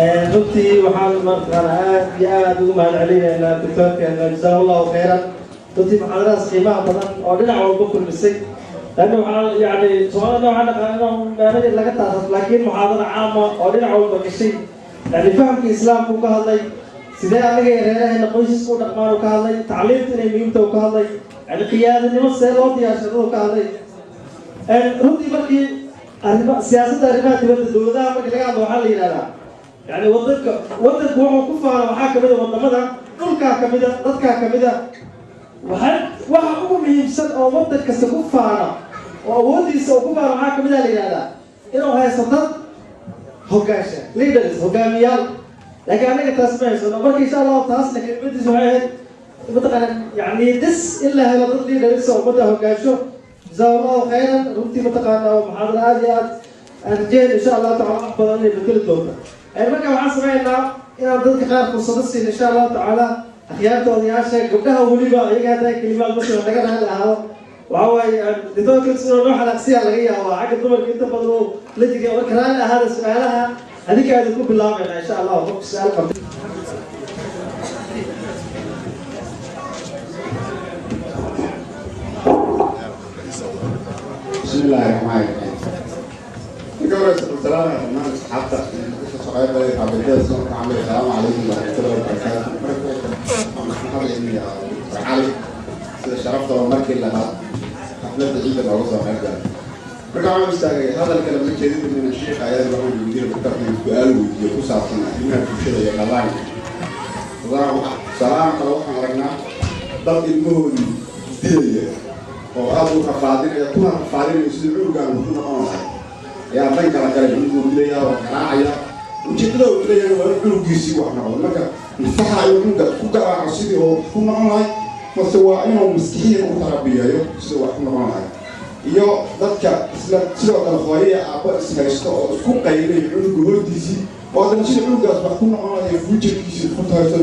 Runtii waxaan mataqaana aad iyo aad ugu mahad celinaynaa doctoorkeena, جزاه الله خيرا. Runtii muxaadaradaas qiimaha badan oo dhinac walba kulmisay, لأن waxaa yani Soomaalida waxaa naqaan inuu meelo laga taasas, laakiin muxaadaro caama oo dhinac walba gashay, yani fahamka Islaamka uu ka hadlay, sidee anaga iyo reeraheena qoysaska u dhaqmaan uu ka hadlay, tacliimta inay muhiimta uu ka hadlay, yani qiyaadanimo see loo diyaarsado uu ka hadlay. Runtii markii arrima siyaasadda arrimaha dibadda dowladaha markii laga hadlo, waxaa la yidhahdaa yani wadanku wuxuu ku faano waxaa kamid a wadamada dhulkaa kamida, dadkaa kamida. Waxa ugu muhiimsan oo wadan kasta ku faano oo awooddiisa uu ku faano waxaa kamid a la yidhahdaa inuu haysto dad hogaansha, leaders, hogaamiyaal. Laakiin anaga taas ma haysano. Marka insha Allahu taasna kelimadiisu waxay ahayd mataqaana yani dis in la helo dad leaders oo ummadda hogaansho. جزاه الله خيرا. Runtii mataqaana waa muxaadaro aad iyo aad aan rajeyno insha Allahu tacala wax badan inay bedeli doonto. Marka waxaan sameynaa inaan dadka qaar fursado siin insha Allahu tacaala, akhyaarta odayaasha, gabdhaha weliba iyaga haddaa kelimaad marka laga raali ahaado. Waxa waaye doctoorka inuu noo xanaaqsiya laga yaabaa, xagga dumarka inta badan uu la jigay. Marka raali ahaada, su-aalaha adinka idinku bilaabayna insha Allah, qofka su-aal qabta. بسم الله الرحمن الرحيم. Marka hore salaam dhammaan asxaabta kasoo qayb galay xaafadada soo عامل. السلام عليكم ورحمة الله وبركاته. Marka waxaan isku hadlaynaa Dr. Cali sida sharafta oo markii labaad xafladda ciida looga soo qayb galay. Marka waxaan istaagay hadal kale ma jeedin doona sheekha ayaa waxaan weydiinay doctorka inuu su'aal weydiiyo ku saabsan arrimaha bulshada iyo dhaqanka. Tusaalahaan kale, waxaan aragnaa dad ilmahoodii dilaya oo aada u rafaadinaya, kuna rafaadinaya sidii cunugaan wuxu noqon lahay ayaa dan kala galay. Cunuguu dilaya waa garaacaya, ujeedada uu dilayana waa in cunugiisii wax noqdo. Marka masaxa inuu cunuga ku garaaco sidii oo wax ku noqon lahay, mase waa inuu maskixiyan u tarabiyeeyo sidii wax ku noqon lahay? Iyo dadka isla sidoo kale hooyaya aabbo ishaysto oo isku qaylinaya cunuga hortiisii, oo haddana sida cunugaas wax ku noqon lahay future-kiisii isku tahayso,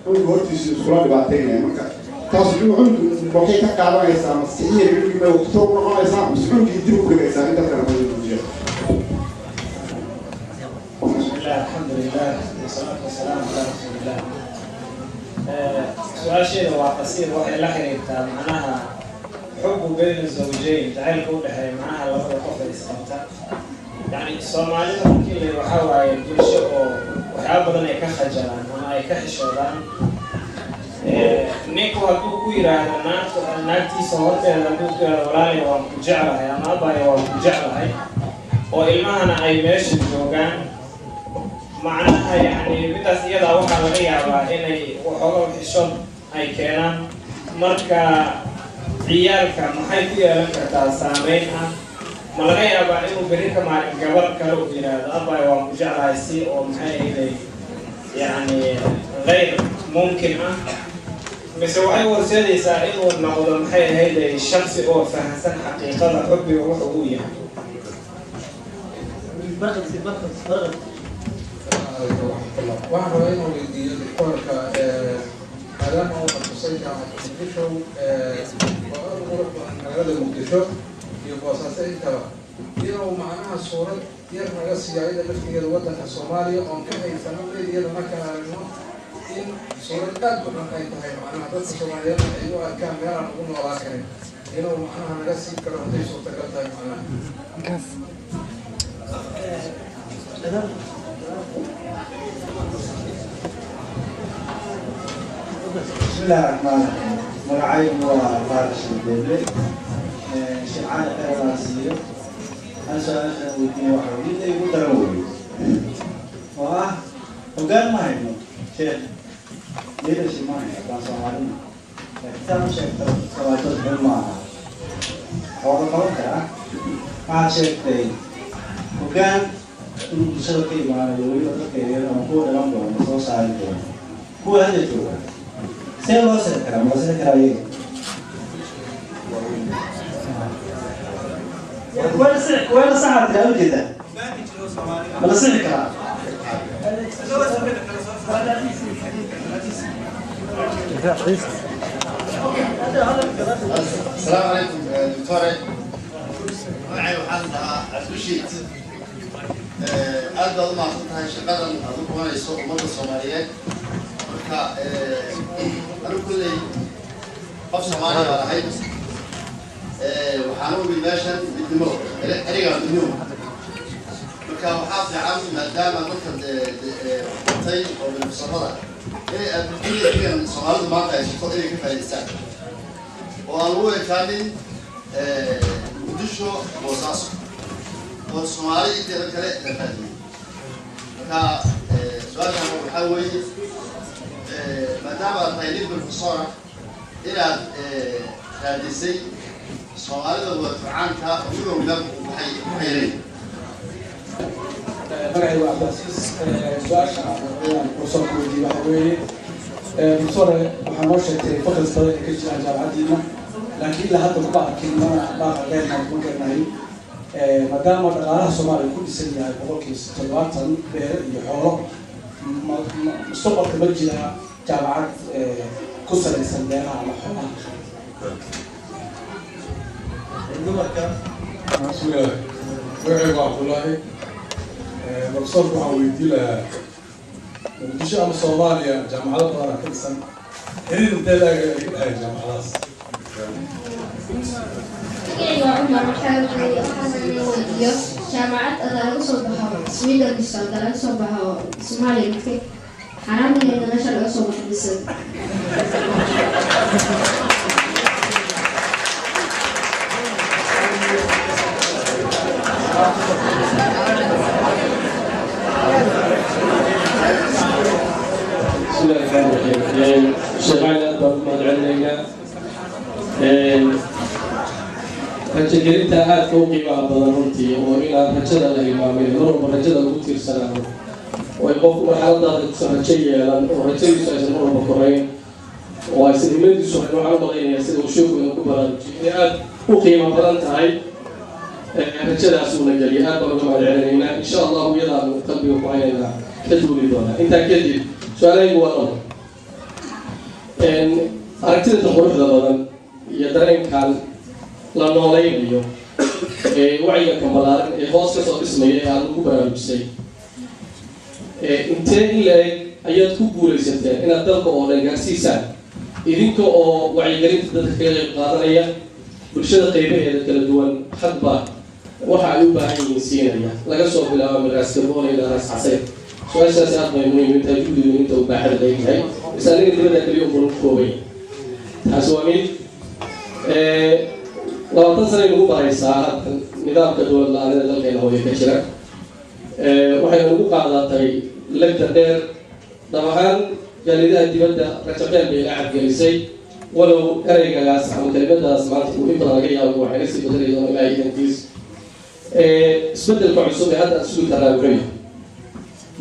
cunuga hortiisii iskula dhibaateynaya. Marka taas cunugu waxay ka qaadanaysaa maskixiyan cunugii may waxtar u noqonaysaa, mise cunugii dib u dhigaysaa? Intaas kana muujiya. بسم الله، الحمد لله، والصلاة والسلام على رسول الله. Su-aasheeda waa qasiir, waxay la xiriirtaa macnaha حب بين الزوجين, jacaylka u dhexeeya macnaha labada qof ee isqabta. Yani Soomaalida markii la waxaa waaye bulsho oo waxyaaba badan ay ka khajalaan ama ay ka xishoodaan. Ninku hadduu ku yiraahdo naagta, naagtiisa horteeda hadduu ku yiraahdo "Walaalay, waan ku jeclahay" ama "Abaya, waan ku jeclahay", oo ilmahana ay meesha joogaan, macnaha yacni midaas iyadaa waxaa laga yaabaa inay waxooga xishood ay keenaan. Marka ciyaalka maxay ku yeelan kartaa saameyn ah? Ma laga yaabaa inuu berri ka maalin gabar kale uu yidhaahdo "Abay, waan ku jeclahay" si oo maxay ahaday yacni غير ممكن ah, mise waxay horseedaysaa inuu noqdo maxay ahayday shaksi oo fahamsan xaqiiqada xubbiga wuxuu uu yahay? Barqad, barqad, barqad. Waxaan rabaa inuu weydiiyo doctoorka, maadaama uu xasusay Jaamacadda Muqdisho oo aada u qurux badan, magaalada Muqdisho iyo Boosaaso intaba, inuu macnaha suurad yar naga siiyo ayada laftigeeda waddanka Soomaaliya oon ka haysano meediyada markaan aragno in suurad aad u xun ay tahay, macnaha dadka Soomaaliyeedna ay u arkaan meel aan ugu noolaan karin, inuu macnaha naga siin karo hadday suurtagal tahay macnaha. بسم الله الرحمن الرحيم. Magacaygu waa Faarax Sheegeele. Sheekh Cali khayr Allah siiyo. Hal su-aashaan weydiiya waxa mid ay ugu daran weeye oo ah hoggaan ma hayno sheekh, leadership ma hayno haddaan Soomaalina, laakiin sidaad u sheegto Soomaali dad xun ma aha, waxaa la qaban karaa. Waxaad sheegtay hoggaan inuu bulshada ka imaanayo, weliba dadka yaryar ama kuwa dhalan doona soo saari doono. Kuwa hadda jooga see loo sixi karaa? Ma la sixi karaa iyaga? Wayna saxaa tiraa ujeedaa, ma la sixi karaa? السلام عليكم دكتور. Magacay waxaan dhahaa Cabdishiid. Aad baad u mahadsan tahay shaqadan aad u qabanayso ummadda Soomaaliyeed. Marka anigu kulley qof Soomaali baan ahay. Waxaan u imid meeshan midnimo, ereyga midnimo. Marka waxaa fiican, maadaama dadka batay oo bilfusarada inay opportunity-gan Soomaalidu maanta haysato inay ka faa'iidaystaan oo aan lagu ekaanin Muqdisho, Boosaaso, oo Soomaali inteeda kale la raadiyey. Marka su-aashan waxaa weeye, maadaama aad tahay nin professor ah, inaad raadisay Soomaalida wadacaanka oo mid walba waxay ku xeyreen. Magacaygu waa Cabdicasiis. Su-aasha aan professorka weydiiye waxa weeye, professor, waxaa noo sheegtay faculties badan ay ka jiraan jaamacaddiina, laakiin ilaa hadda kuma arkin mana baaqa dheerna kuma garanayo. Maadaama dhaqaalaha Soomaaliya ku dhisan yahay 70% beero iyo xoolo, mustaqbalka ma jira jaamacad ku salaysan beeraha ama xoolaha? Dumarka. Bismillaah, magacaygu waa Cabdullaahi. Professorka waxaan weydiin lahaa, Muqdisho ama Soomaaliya jaamacado badanaa ka dhisan, xiriir intee la'eg ay ka dhexeeya jaamacadahaas? Magacayga waa Cumar. Waxaa waxaan weydiiyo, jaamacad adaa laga soo baxo Sweden mise adaa laga soo baxo Soomaaliya, marka xaaraamteeda meesha laga soo baxo mise? بسم الله الرحمن الرحيم. Sheekh Cali, aad baan u mahadcelinaynaa rajagelinta aadka u qiimaha badan runtii, oo inaan rajada la hilmaamin, mar walba rajada lagu tiirsanaano, oo ay qofku marxaladaada kusan rajo yeelan oo rajadiisu aysan mar walba korayn oo aysan himadiisu hayn. Waxaan u malaynayaa sida uu sheeku idinku baraarujiyay inay aada u qiimo badan tahay rajadaas uuna geliyay. Aad baan uga mahadcelinaynaa. Insha Allahu iyadaanu qalbiga ku haynaynaa, ka duuli doonaa. Intaa kadib, su-aalahaygu waa dhowr. Aragtida quruxda badan iyo dareenkan la noolaynayo ee wacyiga kambalaaran ee hoos kasoo dhismaya ee aad ugu baraarujisay, intee in la-eg ayaad ku guulaysateen inaad dalka oo dhan gaarsiisaan, idinka oo wacyigelinta dadka kaga qayb qaadanaya, bulshada qaybaheeda kala duwan hadba waxa ay u baahan yihiin siinaya, laga soo bilaabo min Raas Gaboona ilaa Raas Casayr? Su-aashaasi aad bay muhiim u tahay, juhdigu inta uu baaxada leeyahay is aniga dibadda kaliya unbanu ku koobay. Taasi waa mid. 20 sanay nagu baraysaa hadda nidaamka dowlad la-aanada dalkeena hooyo ka jira. Waxayna nagu qaadatay legta dheer. Dhab ahaan, jaalidaha dibadda rajabeel bay ila cadgelisay, walow ereygagaas ama kelimadaas maanta uu in badan laga yaabo waxay kasii bedelay doona Ilaahay idankiis. Isbedelka cusub ee hadda aan sugi karnaa muxuu yahay,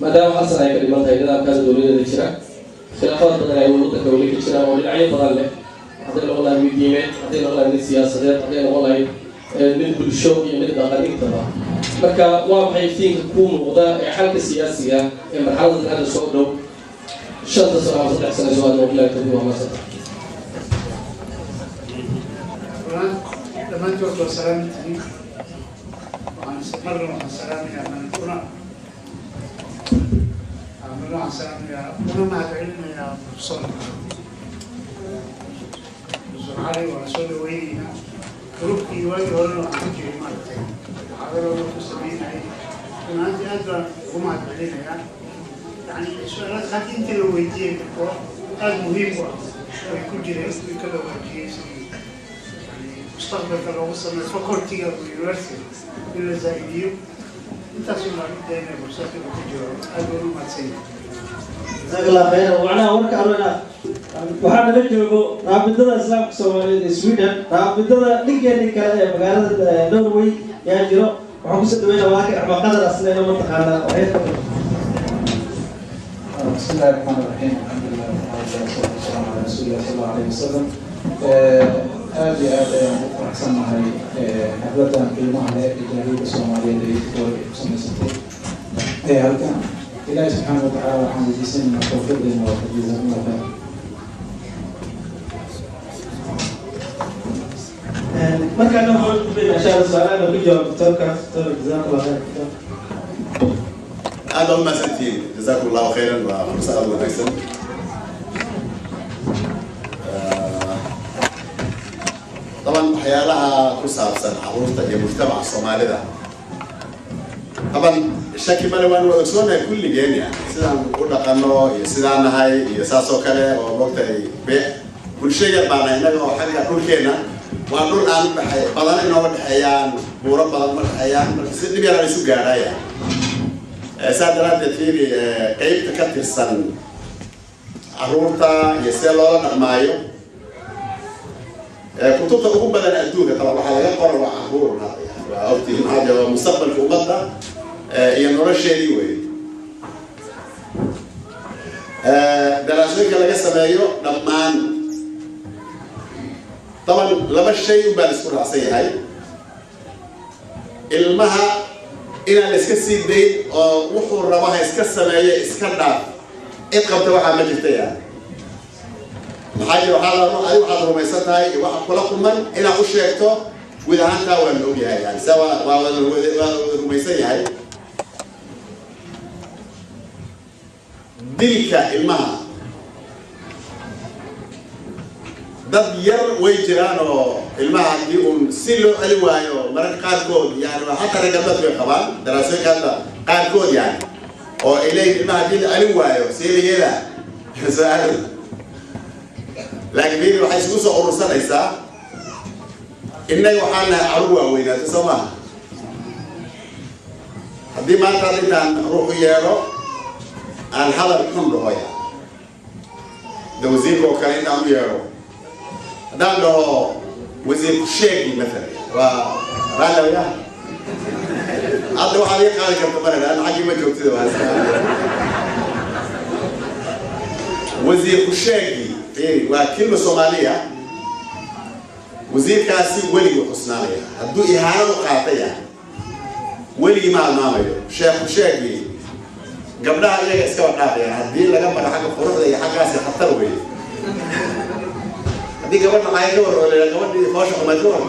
maadaama hal sana ay ka dhiman tahay nidaamkaas dowladeeda jira, khilaafaad badan ay waddanka weli ka jiraan oo dhinacyo badan leh, hadday noqon lahayd mid diimeed, hadday noqon lahayd mid siyaasadeed, hadday noqon lahayd mid bulsho iyo mid dhaqan intaba? Marka waa maxay iftiinka kuu muuqda ee xalka siyaasiga ee marxaladadan hadda soo dhow, 5-ta sano ama 3 sano soo aad? Wabilahi tawfiiq, waa mahadsanta. Dhammaantood waa salaamantihiin. Waxaan marna waxaan salaamayaa una marna waxaan salaamayaa una mahadcelinayaa Professor Cali. Waan soo dhaweyneynaa gruubkii waagii horena waxaan ku jiray, maaragtay, muxaadarada ku sameynayay. Runaantii aad baan ugu mahadcelinayaa. Yani su-aalaad hadda inta la weydiiyey kuwa aada muhiim u ah way ku jireen, way ka dhawaajiyey sidii yani mustaqbalka loogu sameeyo faculty-ga university in la zaa'idiyo. Intaas un baan u daynaya professorka inuu ku jiro. Aad baan u mahadsan yahay. Jazaak Allah khayr. Macnaha warka arona waxaa nala joogo raabidada Islaamka Soomaaliyeed ee Sweden, raabidada ninkeeni kale ee magaalada Norway yaa jiro. Waxaan kusoo dhaweynaa walaalka Axmed Qadar, asna inuu mataqaanaa waxyar ka بسم الله الرحمن الرحيم، الحمد لله رب العالمين، والصلاة والسلام على رسول الله صلى الله عليه وسلم. Aad iyo aad ayaan u faraxsannahay xafladan qiimaha leh ee jaaliyadda Soomaaliyeed ee Göteborg ay ku samaysatay ee halkan. Ilaahi subxaana wa tacaala waxaan weydiisanaynaa tawfiiqdiina waafajiyo. Jazakumullah khayr. Markaana waxaan u gudbaynaa insha Allah su-aalaha ku jawaab doctorka. Doctor, jazaak Allah khayr. Aad baa umahadsantihiin, jazaakum Allahu khayran. Waa fursa aad u wanaagsan. Taban waxyaalaha ku saabsan caruurta iyo mujtamaca Soomaalida, taban shaki male, waan wada ogsoonahay kulligeen, yani sidaan u dhaqano iyo sidaan nahay iyo saas oo kale oo moogtahay be bulsho yar baana innaga oo xagga dhulkeena waa dhul aan udhaxay badan inooga dhexeeyaan, buuro badan ma dhexeeyaan, marka si dhib yar aan isu gaadhaya. Saa daraaddeed fiiri qeybta ka tirsan caruurta iyo see loola dhaqmaayo. Kutubta ugu badan adduunka taban waxaa laga qora waa caruur. Waa ogtihiin, maxaa jira waa mustaqbalka ummadda iyo nolosheedii wey. Daraasooyinka laga sameeyo dhammaan taban laba shay un baa la isku raacsan yahay: ilmaha inaan la iska sii dayn oo wuxuu rabo ha iska sameeyo, iska dhaaf, cid qabta waxaa ma jirta. Yani maxaa jira, waxaa la adi waxaad rumaysan tahay waxa kula kuman inaad u sheegto guud ahaantaa waa la ogyahay, yani sa waa wada rumaysan yahay. Dilka ilmaha dad yar way jiraan oo ilmaha haddii uun si loo celi waayo mararka qaarkood, yani waa xataa reer galbeedku way qabaan daraasooyinka hadda qaarkood, yani oo ay leeyihin ilmaha haddii la celin waayo see la yeelaa su-aal. Laakiin fiiri, waxay isugu soo urursanaysaa innaga waxaan nahay caruur waaweynaatay, soo maaha? Haddii maanta hadda intaan ruuxu yeedho aan hadal xun dhaho, ya da wasiirka oo kale intaan u yeedho haddaan dhaho wasiir ku sheegi mathalan, waa raalli ya hadda waxaad iga qaadi karta male, laanna xaggii ma joogtida. Waa wasiir ku sheegi. Fiiri, waa kilma Soomaaliya. Wasiirkaasi weligii xusnaanaya hadduu ihaanad u qaataya, weligii ma halmaamayo. Sheekh ku sheegi gabdhaha iyaga iskaba dhaafayaan haddii laga maro xagga quruxda iyo xaggaasi khatar weeye. Haddii gabadha caaya ka war oo la yidhaha gabadhii foosha xumayd ka war,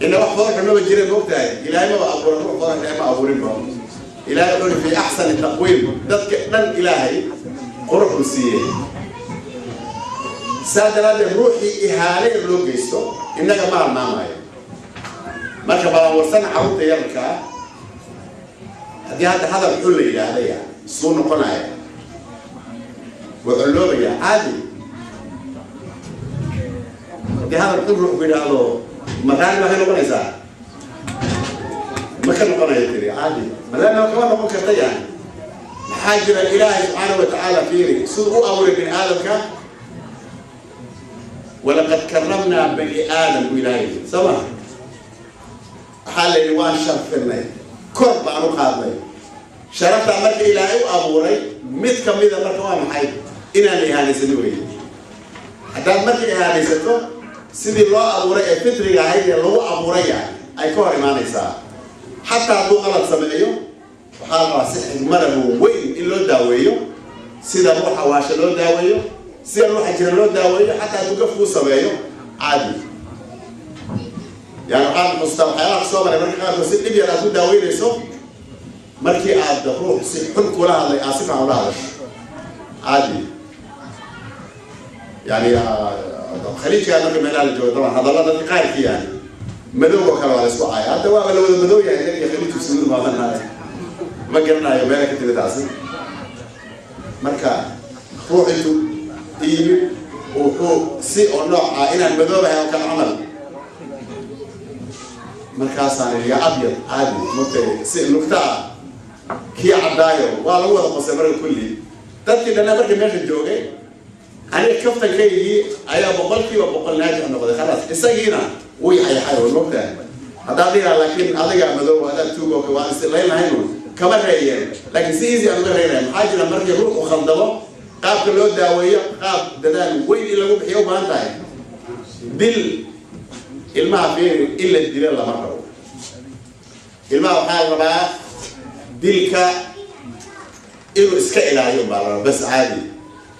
ina wax fool xun maba jirin, moogtahay? Ilaahay maba abuuran ruux fool xun, ma abuurin ba. Ilaahay wuxuu yidhi fi axsani taqwiim, dadka dhan Ilaahay qurux uu siiyey. Saa daraaddeed ruuxii ihaane yar loo geysto innaga ma halmaamayo. Marka balanwarsana carruurta yararka ah haddii hadda hadal xun la yidhaahdaya suu noqonaya, waa colloobaya caadi. Haddii hadal xun ruux ku yidhaahdo, ma raali baa ka noqonaysaa? Ma ka noqonayo tiri caadi, maraali waa kama noqon karta. Yani maxaa jira, Ilaahay subxaana wa tacaala fiiri siduu u abuuray bini aadamka: walaqad karamnaa bani aadam buu Ilaahay yidhi, soo ma? Waxaa la yidhi waan sharfinay, kor baan u qaadnay sharaftaa. Marka Ilaahay u abuuray mid kamida marka waa maxay? Inaan la ihaanaysanin weye. Haddaad marka ihaanaysato, sidii loo abuuray ee fitriga ahayd ee lagu abuuray yahay ay ka hor imaanaysaa. Xataa hadduu qalad sameeyo, waxaa la rabaa si xigmada weyn in loo daaweeyo, sida ruuxa waasha loo daaweeyo, sida ruuxa jira loo daaweeyo, xataa hadduu gaf kuu sameeyo caadi. Yani waxaad xusuustaa waxyaalaha kusoo maray marka qaarkood si dhib yar aad ku daaweynayso, markii aad ruux si xun kula hadlay aad si fiican ula hadasho caadi. Yani khaliijka marka meelaha la joogo, daban hadalla dadka qaarkii, yani madow oo kale waa la isku caaya. Hadda waaba la wada madow yahay, innaga iyo khaliijku isku maadanahay, ma garanayo meela ka timid taasi. Marka ruux intuu yimid wuxuu si oo nooc ah inaan madoobahay oo kale camal, markaasaan idhi yaa abyad caadi, markay si nugta ah kii caddaayo waa lagu wada qosay. Marka kulli dadkii dhanaa markii meesha joogay, aniga kaftankaygii ayaa 100% naajix noqday, khalaas. Isagiina wuu yaxyaxay oo moogtahay haddaad dhihaa, laakiin adiga madoow adaa tuug oo waan istilayn lahayn kama reeyeen, laakiin si easy aan uga reynaya. Maxaa jira, markii ruux uu khaldamo qaabka loo daaweeyo qaab dadaal weyn in lagu bixiyo u baahan tahay. Dil ilmaha fiiri, in la dilo lama rabo ilmaha. Waxaa la rabaa dilka inuu iska ilaaliyo baa la rabaa bas caadi.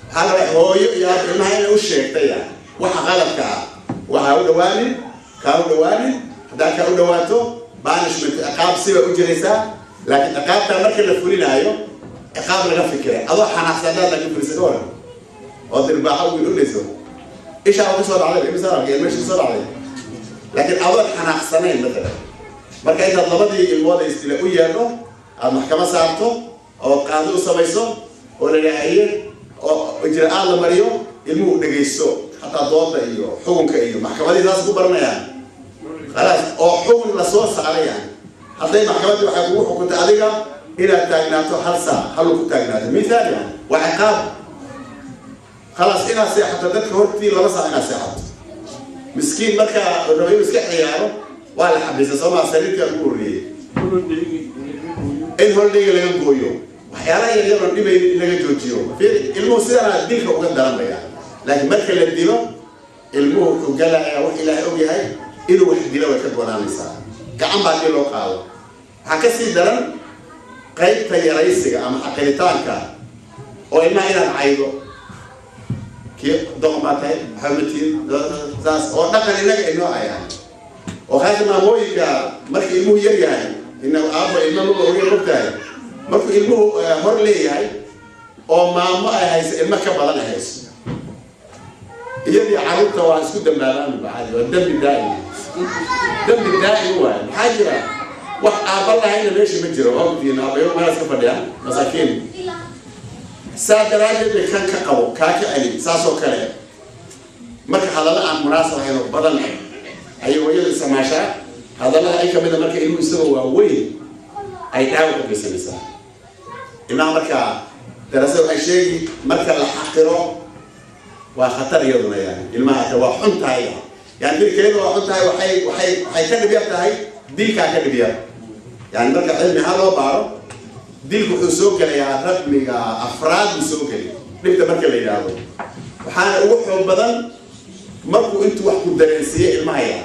Waxaa la rabaa hooyo iyo aab ilmaha inay u sheegtay waxa qaladka ah, waxaa u dhawaanin, kaa u dhawaanin, haddaa kaa u dhawaato punishment ciqaab siba u jiraysaa. Laakiin ciqaabtaa marka la fulinaayo ciqaab laga fikiray adoo xanaaqsan haddaad laakiin fulisa ka waran oo dirbaaxa wiil udhayso ishaa ku soo dhacday imisa arkay meesha ku soo dhacday, laakiin adoon xanaaqsanayn matalan marka intaad labadii ilmood ay isdila u yeedho aad maxkamad saarto oo qaadi u samayso oo la yidhaahaye oo ijra-aad la mariyo ilmuhu dhegaysto xataa dooda iyo xukunka iyo maxkamadii saas ku baranayaan khalaas oo xukun lasoo saaray yani hadday maxkamaddii waxay kugu xukuntay adiga inaad taagnaato hal saac hal ku taagnaato mithaal yani waa ciqaab khalaas inaad seexato dadka hortii 2 saac inaad seexato miskiin marka rabo inuu iska ciyaaro waa la xabisay soo maa sariirtaa ugu horreeyey in holdayga laga gooyo waxyaalaha yaryar oo dhibaynin in laga joojiyo ilmuhu sidanaa dilka uga daranaya laakiin marka la dilo ilmuhu wuxuu galayaa wax Ilaahay og yahay inuu wax dilo way ka gonaanaysaa gacan baa haddii loo qaado. Waxaa ka sii daran qaybta yaraysiga ama xaqiritaanka oo ilmaha inaad caydo kii doqon baa tahay waxba ma tihin saas oo dhaqan innaga inoo ayaan oo khaasa maamooyinka marka ilmuhu yar yahay ina aabba ilma maba ogeyn og tahay markuu ilmuhu hor leeyahay oo maamo ay hayso ilmo ka badan ay hayso iyadii carruurta waa isku dambaabaan bacadi waa dembi daa'im dembi daa'im waay. Maxaa jira wax aabba lahayna meesha ma jiro ogtiin aabbayo meelaas ka fadhiyaan masaakiin saa daraaddeed bay kan ka qabo kaa ka celi saas oo kale marka hadalla aan munaasab ahayn oo badan ayay hooyadu isticmaashaa hadallada ay kamid a marka ilmuhu isagoo waaweyn ay dhaawac u geysanaysaa ilmaha. Marka daraasada waxay sheegi marka la xaqiro waa khatar iyaduna yani ilmaha waa xun tahay yani dilkeedu waa xun tahay waxay waxay waxay ka dhib yar tahay dilkaa ka dhib yar yani marka cilmi ahaan loo baaro dilku wuxuu soo gelayaa raqmiga afraad buu soo geli dhibta marka la yidhaahdo waxaana ugu xoog badan markuu intuu wax ku dareensiiye ilmaha yaa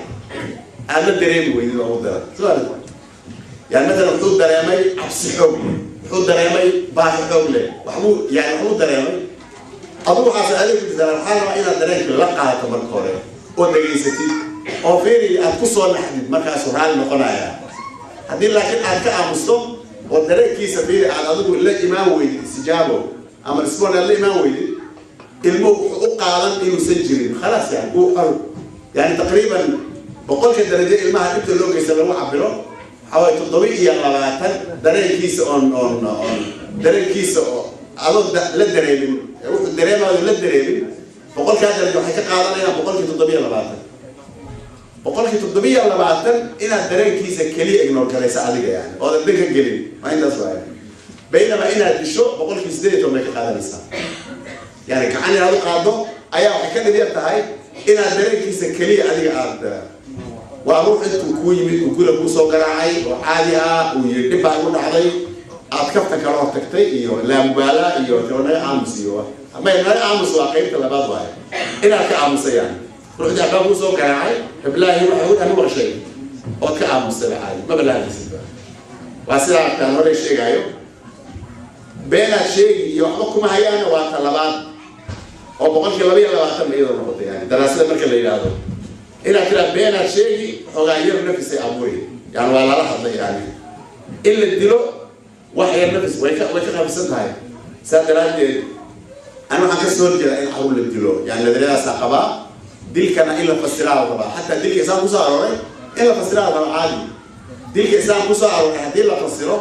aad la dareemi weydid oo ugu daran soo yani matalan wuxuu dareemay cabsi xoog leh wuxuu dareemay baahi xoog leh waxbuu yani waxbuu dareemay adigu waxaas adeeg ku jirtaa waxaa rabaa inaad dareenka la qaadato marka hore oo dhegaysatid oo fiiri aad ku soo naxdid markaasuu raalli noqonaya. Haddii laakiin aad ka aamusto oo dareenkiisa fiiri aad adigu la imaan weydid istijaabo ama respond aad la imaan weydid ilmuhu wuxuu u qaadan inuusan jirin khalaas yani uu xor yani taqriiban 100-ka darajo ilmaha dhibta loo geysta lagu cabiro waxaa waaye 27 dareenkiisa oon oon oon dareenkiisa oo adoo la dareemin wuxuu dareemayo la dareemin 100-kaa darajo waxay ka qaadanayaan 27%. 27% inaad dareenkiisa keliya ignore garaysa adiga yani oodan dan ka gelin waa intaas waaya baynama inaad disho 18% bay ka qaadanaysaa yani gacan inaad u qaado ayaa waxay ka dhib yar tahay inaad dareenkiisa keliya adiga aad waa ruux intuu kuu yimid uu guriga kuu soo garaacay oo caadi ah uu yidhi dhib baa igu dhacday aad kafta kala hor tagtay iyo laamubaalaa iyo naga aamus iyo may naga aamus waa qaybta labaad waaye inaad ka aamusayaan ruuxdii abbaa kuu soo garaacay hiblaahi waxa u dhan maqshay ood ka aamustay caadi maba la hadlaysid waa sidaa taan hore sheegaayo beenaad sheegi iyo waxba kuma hayaana waa ta labaad oo 22% iyadoo noqotay yani daraasada marka la yidhaahdo inaad tiraa beenaad sheegi xoogaa yar nafisay abuuri yani waa lala hadlay yani in la dilo wax yar nafis way ka qafisan tahay. Saa daraaddeed ana waxaan ka soo horjeedaa in carruur la dilo yani nadariyadaasaa qabaa dilkana in la fasiraa la rabaa xataa dilka islaam kusoo arooray in la fasiraa la rabaa caadi dilka islaam kusoo arooray haddii la fasiro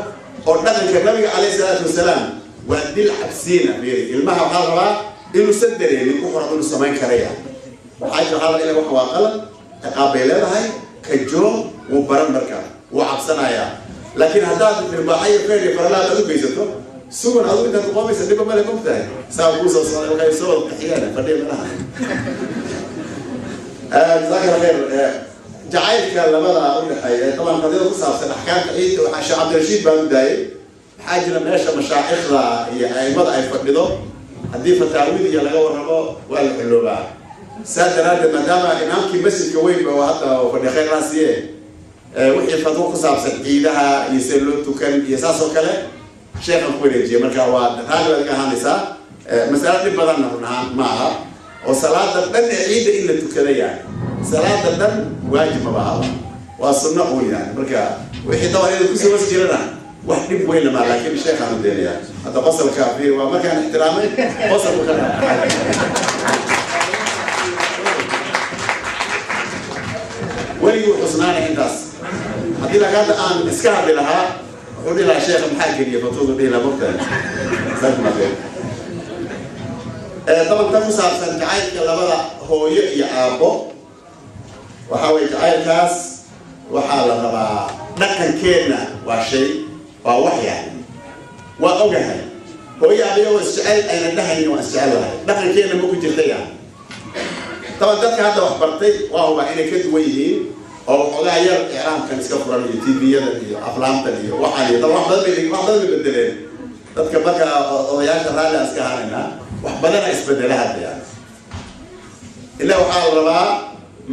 oo dhaqanka nabiga calayhi salaatu wasalaam waa dil cabsiina fiiri ilmaha waxaa la rabaa inuusan dareemin wuxuu rabo inuu samayn karaya waxaa jira waxaa la rabaa wax waa qalad ciqaab bay leedahay ka joog wuu baran markaa wuu cabsanayaa laakiin haddaad irbaaxayo feer iyo faralaad aad u geysato sugan adigu intaad qoomeysa dhibba male mogtahay saa kuu soo socday waxay soo wada qaxiyaan fadhiya meelaha. Jazaaka Allah khayr. Jacaylka labada u dhexeeya taban qadiyada ku saabsan axkaamta ciidda waxaa Sheekh Cabdirashiid baan u daayay maxaa jira meesha mashaa'ikhda iyo aimada ay fadhido haddii fataawid iyo laga warramo waa la xilloobaa saa daraaddeed maadaama imaamkii masjidka weyn ba hadda fadhiya khayr raasiye wixii fatwo ku saabsan ciidaha iyo sida loo tukan iyo saas oo kale sheekhan ku wareejiyay marka waa raalli baad iga ahaanaysaa mas'alo dhib badanna run ahaan ma aha oo salaada dhan ee ciidda in la tukada yani salaada dhan waajib maba aha waa sunno uun yani marka wixii dabar iyada kusoo hoos jirana Wax dhib weyn lama, laakiin sheekhaan u deenayaa hadda qosolka fiir waa markaan ixtiraamay qosolku ka weligii xusnaanay intaas. Haddii laakiin hadda aan iska hadli lahaa, wuxuu dhihi lahaa sheekha maxaa geliya fatuudu dhihi lahaa mogtahay. Jazakum khayr. Taban ta ku saabsan jacaylka labada hooyo iyo aabbo, waxaa weye jacaylkaas waxaa la rabaa dhaqankeenna waa shay waa wax yani waa ogahay hooyo aabiyagoo isjecel ayna dhahaynin waan isjecel lahay, dhaqankeenna ma ku jirta yani. Taban dadka hadda wax bartay waa hubaa inay ka duwan yihiin oo waxoogaa yar iclaamkan iska furan iyo TV-yadan iyo aflaamtan iyo waxaan iyo wax badan bay wax badan bay bedeleen dadka. Marka odayaasha raalli aan iska ahaanaynaa, wax badana isbedela hadda yani. Ilaa waxaa la rabaa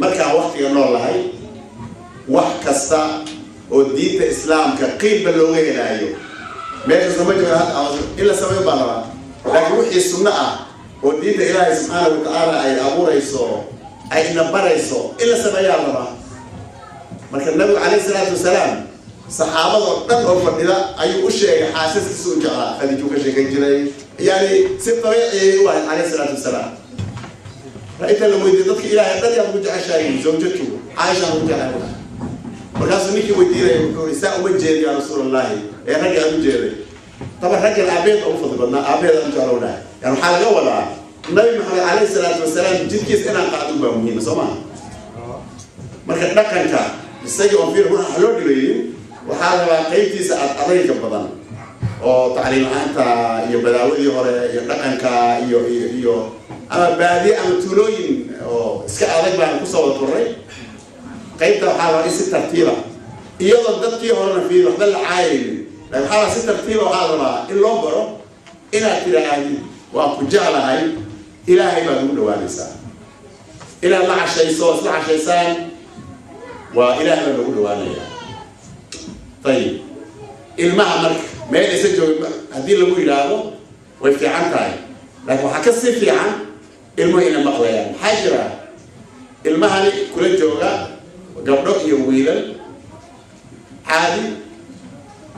markaan waktiga nool lahay wax kasta oo diinta islaamka qiilba looga helaayo meesha sama jooga hadda in la sameeyo baa rabaa, laakiin wixii sunno ah oo diinta Ilaahay subxaana watacaala ay abuurayso ay ina barayso in la sameeyaa la rabaa. Marka nabigu calayhi salaatu wasalaam saxaabadoo dhan oo fadhida ayuu u sheegay xaasaskiisa u jeclaa. Khadiijuu ka sheekan jiray, yani si dabiici u ahayd calayhi salaatu wasalaam. Inta la weydiiyey dadka Ilaahay dhan yaad ugu jeceshahay, zawjatu Caaishaan ugu jeclahay. Markaasuu ninkii weydiinaya wuxuu saa uma jeedi yaa rasuul Allahi ee ragga aan u jeeday. Taban raggan aabeed ugu fadli badnaa, aabeed aan u jeclo dhahay. Yani waxaa laga wadaa Nabi Maxamed calayhi salaatu wasalaam jidkiisa inaan qaadun baa muhiima, soo maha? Marka dhaqanka isagii oon fiir ruuxa loo dhibaynin, waxaa la rabaa qaybtiisa aad adayga badan oo tacliim la-aanta iyo badaawadii hore iyo dhaqanka iyo iyo iyo ama baadiye ama tuulooyin oo iska adag baan kusoo wada korray. Qaybta waxaa la rabaa in si tartiiba, iyadoo dadkii horena fiir waxba la caayaynin, laakiin waxaa la si tartiiba waxaa la rabaa in loo baro inaad tidhaahdid waan ku jeclahay, Ilaahay baad ugu dhawaanaysaa. Inaad la cashayso, isla cashaysaan, waa Ilaahay baa loogu dhawaanayaa. Ayib, ilmaha marka meel isa jooga haddii lagu yidhaahdo way fiican tahay, laakiin waxaa ka sii fiican ilmuhu inay maqlayaan. Maxaa jira ilmahani kula jooga gabdho iyo wiilal caadi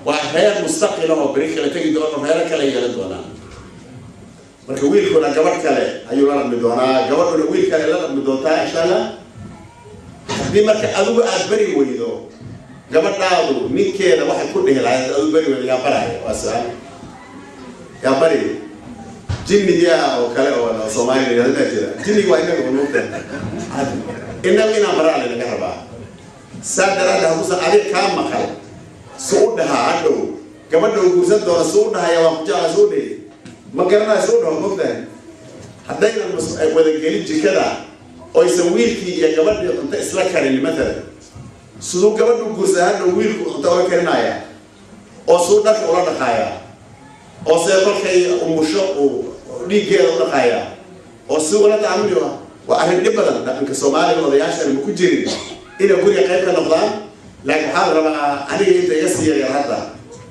waa reer mustaqila oo beri kale tegi doono, reero kale yeelan doonaa. Marka wiilkuna gabadh kale ayuu la dhaqmi doonaa, gabadhuna wiil kale la dhaqmi doontaa insha Allah. Haddii marka adigu aada beri weydo gabadhaadu ninkeeda waxay ku dhihi lahayd adigu beri weydo, yaa baraya? Waa su-aal. Yaa bari? Jinniga oo kale oo Soomaaliya yidhahda jira. Jinniga waa inaga unugta, inagu inaan baraa laynaga rabaa. Saa daraaddeed hadduusan adiga kaa maqal, su u dhahaa hadhow gabadha uu guursan doono, su u dhahaya waan ku jeclaa, su u dhihi ma garanayo, su u dhaho mogtahay. Haddaynan wadagelin jikada oysan wiilkii iyo gabadhii cunto isla karin matalan, siduu gabadhu guursan hadhow wiilku cunto ula karinaya oo suu dharka ula dhaqaaya oo see kolkay umusho uu dhiiggeeda u dhaqaaya oo si ula tacaamuli? Waa arrin dhib badan. Dhaqanka Soomaaliga odayaashana ma ku jirin inay guriga qayb ka noqdaan, laakiin waxaa la rabaa aniga inta iga sii yaryar hadda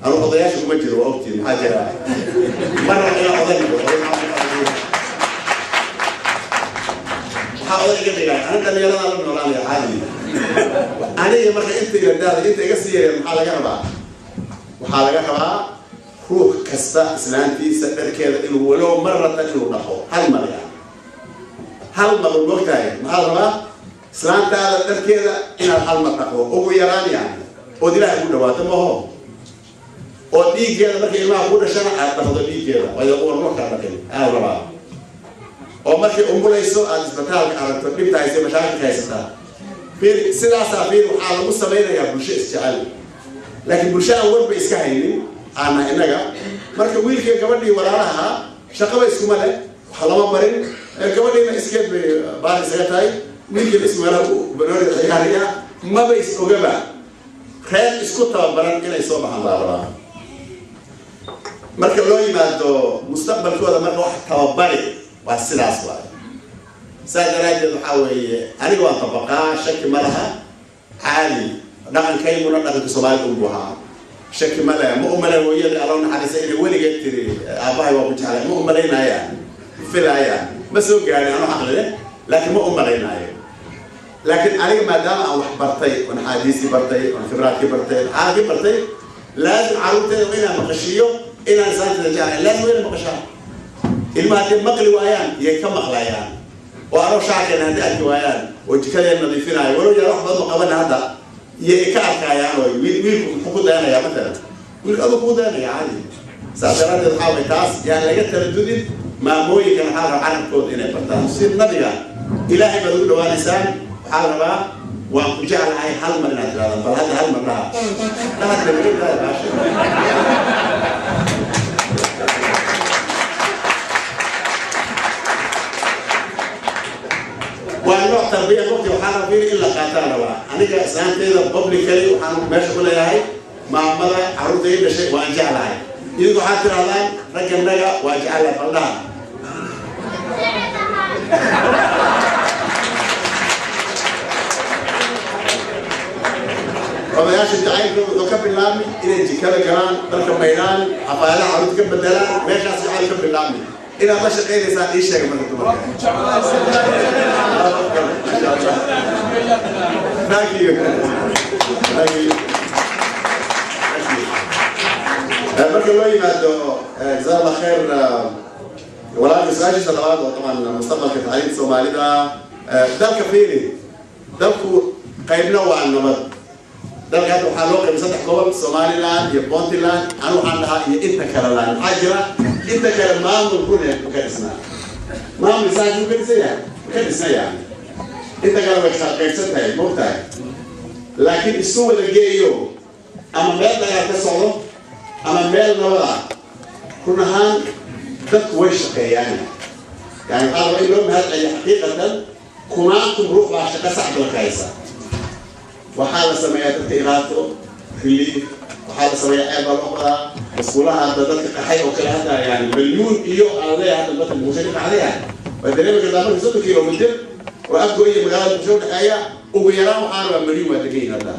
anu odayaasha kuma jiro, waa ogtiin. Maxaa jira ma raba inaan oday noqdo. Maxaa oday iga dhigay? Ana dhalinyarada la noolaanaya caadi aniga. Marka inta ila daada inta iga sii yaryar maxaa laga rabaa? Waxaa laga rabaa ruux kasta islaantiisa dharkeeda inuu walow maratan inuu dhaqo, hal mar ya hal mar mogtahay. Maxaa la rabaa? Islaantaada dharkeeda inaad hal mar dhaqdo ugu yaraan yani, ood Ilaahay ugu dhawaato maho, oo dhiiggeeda markay ilmaha ku dhashana aad dhaqdo dhiiggeeda, waayo uwan ruux kaa dhaqin aad rabaa, oo markay umulayso aad isbitaalka aragto dhibta haysa, mashaakilka haysataa. Fiir sidaasaa, fiir waxaa lagu samaynayaa bulsho isjecel. Laakiin bulsho aan warba iska haynin aana innaga. Marka wiilkii gabadhii walaalaha shaqaba iskuma leh, wax lama barin, gabadhiina iskeed bay baal isaga tahay, wiilkiina ismeelaha banooni ciyaaraya, maba is ogaba. Reer isku tababaran inay soo baxaan baa rabaa marka loo yimaado mustaqbalkooda. Marka wax tababari waa sidaas waay. Saa daraaddeed waxaa weeye aniga waan tabaqaa, shaki ma laha. Caadi dhaqankayguna dhaqanka Soomaalida unbu ahaa, shaki ma leh. Ma umalayn hooyadii Alla naxariisa inay weligeed tiri aabbahay waa ku jeclay. Ma umalaynaya, filaaya ma soo gaarin anu caqli leh, laakiin ma umalaynaayo. Laakiin aniga maadaama aan wax bartay oon axaadiistii bartay oon khibraadkii bartay, xaalkii bartay, Laazim carruurteeda waa inaan maqashiiyo inaan islaanteeda jeclahay. Laazim waa inaan maqashaa. Ilmaha hadday maqli waayaan yay ka maqlayaan, oo anoo shaarkeena hadday arki waayaan oo jikadeen nadiifinaayo, walow yaa wax badan ma qabana hadda, yay ka arkayaan. Oo wiilku muxuu ku dayanayaa? Matalan wiilku aduu kugu dayanaya caadi. Saas daraaddeed waxaa way taas yaan laga taradudin. Maamooyinkan waxaa la rabaa carabkooda inay bartaan si nabiga Ilaahay baad ugu dhawaanaysaan. Waxaa la rabaa waan ku jeclahay hal mar inaad tirahdaan. Bal hadda hal mar dhaha, dhaha dhaha baasha. Waa nooc tarbiya waqti waxaa la fiiri in la qaataa rabaa. Aniga islaanteeda publicly waxaan meesha ku leeyahay, maamada carruurta ii dhashay waan jeclahay. Idinku waxaad tirahdaan ragganaga waa jeclahay, baldhaha. Odayaasha jacaylka wuxuu ka bilaabmi inay jikada galaan, dharka maydhaan, xafaayadaha carruurta ka bedelaan. Meeshaas jacayl ka bilaabmi. Inaad la shaqaynaysaan ii sheega marka dumarka. Thank you. Thank you. Thank you. Marka loo yimaado, jazaak Allah khair walaalka. Su-aashiisa labaad oo taban mustaqbalka tacliinta Soomaalida dalka, fiiri, dalku qaybna waa nabad. Dalka hadda waxaa loo qaybay saddex gobol, Somaliland iyo Puntland, anu waxaan dhahaa iyo inta kale laan. Maxaa jira? Inta kale maamul rune ma ka dhisnaa? Maamul saas ma ka dhisan yahay? Ma ka dhisna yani. Inta kale way qaybsan tahay, moogtahay, laakiin isu wada geeyo ama meel dagaal ka socdo ama meel nabad ah, run ahaan dadku way shaqeeyaan. Yani waxaa rabaa in loo mahad celiyo xaqiiqatan kumaankum ruux baa shaqo sax dalka haysa. Waxaa la sameeyaa dadka iqaato relief, waxaa la sameeyaa ceeb baa loo qodaa, maskuulaha hadda dadka qaxay oo kale hadda yani milyuun iyo aan leeyahay hadda dadka Muqdisho ka qaxday ah waa dareemi kartaa. Marka 30 kilomitir oo Afgooy iyo magaalada Muqdisho udhexeeya ugu yaraan waxaan rabaa milyuun waa degan yihin hadda,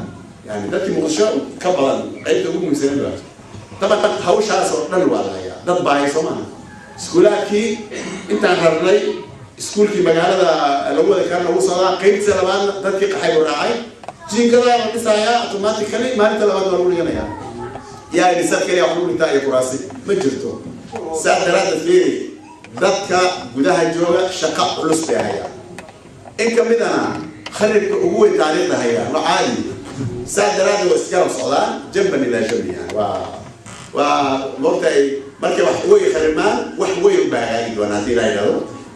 yani dadkii Muqdisho ka badan qaybta ugu muhiimsanan baa. Taban hawshaas oo dhan waa la hayaa. Dad baahaya soo maaha. Iskuulaadkii intaan rarnay, iskuulkii magaalada lagu wada karana lagu socdaa. Qaybtiisa labaadna dadkii qaxay buu raacay. Jiinkadaa la dhisayaa automatically, maalinta labaad waa lagu dhiganayaa. Yaa idhi sad kaliya wax lagu dhigtaa iyo kuraasi ma jirto? Saa daraaddeed fiiri, dadka gudaha jooga shaqo culus bay hayaa, in ka midana kharibka ugu weyn taariikhda hayaa, waa caadi. Saa daraaddeed waa isgarab socdaan jamban ilaa jambi. Yani waa moogtahay markay wax way kharimaan, wax weyn baa hagaagi doona haddii la yidhahdo.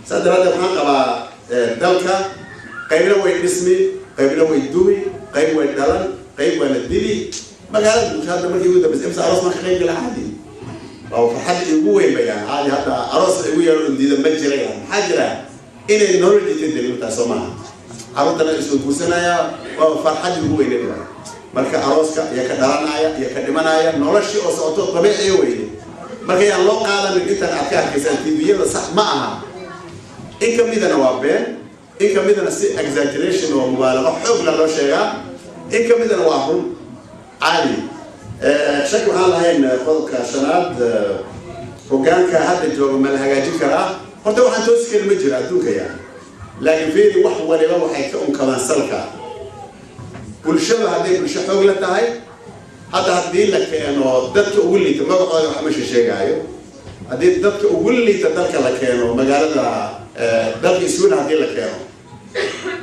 Saa daraaddeed waxaan qabaa dalka qaybna way dhismi, qaybna way dumi, qayb way dhalan, qayb waa la dili. Magaalada Muqdisho hadda markii ugu dambeysay imsa aroos marka qayb gala caadi, waa farxad igu weyn ba yani caadi. Hadda aroos igu yeero diida ma jira yani. Maxaa jira? Inay nolol jirtay daliiltaa soo maaha. Carruurtana isoo guursanaya, waa farxad ugu weyneed waay. Marka arooska iyo ka dhalanaya iyo ka dhimanaya, noloshii oo socoto dabiiciya weyne. Marka yaan loo qaadanin intaan aad ka arkaysaan TV-yada, sax ma aha. In ka midana waa been, in ka midana si exaggeration oo mubaalago xoogla loo sheegaa, in ka midana waa run caadi. Shaki waxaan lahayn. Qodobka shanaad, hogaanka hadda jooga ma la hagaajin karaa? Horta waxaan toosi karin ma jiro adduunka yani. Laakiin fiiri, wax waliba waxay ka unkabaan salka bulshadu. Hadday bulsho xoog la tahay, hadda haddii la keeno dadka ugu liita, magacooda wax ma sheegaayo, haddii dadka ugu liita dalka la keeno, magaalada dalka Sweden haddii la keeno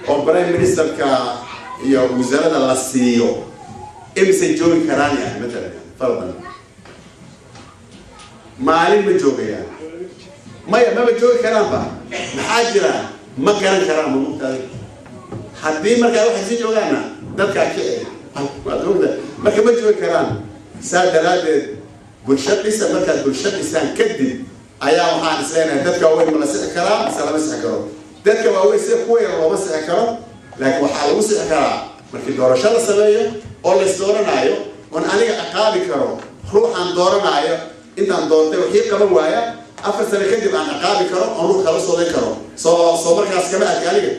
oo prime ministerka iyo wasaaradda la siiyo, imisay joogi karaan? Yani matalan fardan maalin ma joogayaan? Maya, maba joogi karaanba. Maxaa jira? Ma garan karaan, ma mugtaada? Haddii markaa waxay sii joogaanna dadkaa kici, waad ogta, marka ma joogi karaan. Saa daraaddeed bulsho dhisa. Markaad bulsho dhisaan kadib ayaa waxaan isleenahay dadka waaweyn ma la sixi karaa mise lama sixi karo? Dadka waaweyn sida kuwa yar looma sixi karo, laakiin waxaa lagu sixi karaa markii doorasho la sameeyo oo la isdooranaayo, oon aniga ciqaabi karo ruuxaan dooranaayo. Intaan doortay wixii qaban waaya, 4 sano kadib aan ciqaabi karo oon ruux kala soodan karo. Soo markaas kama adki aniga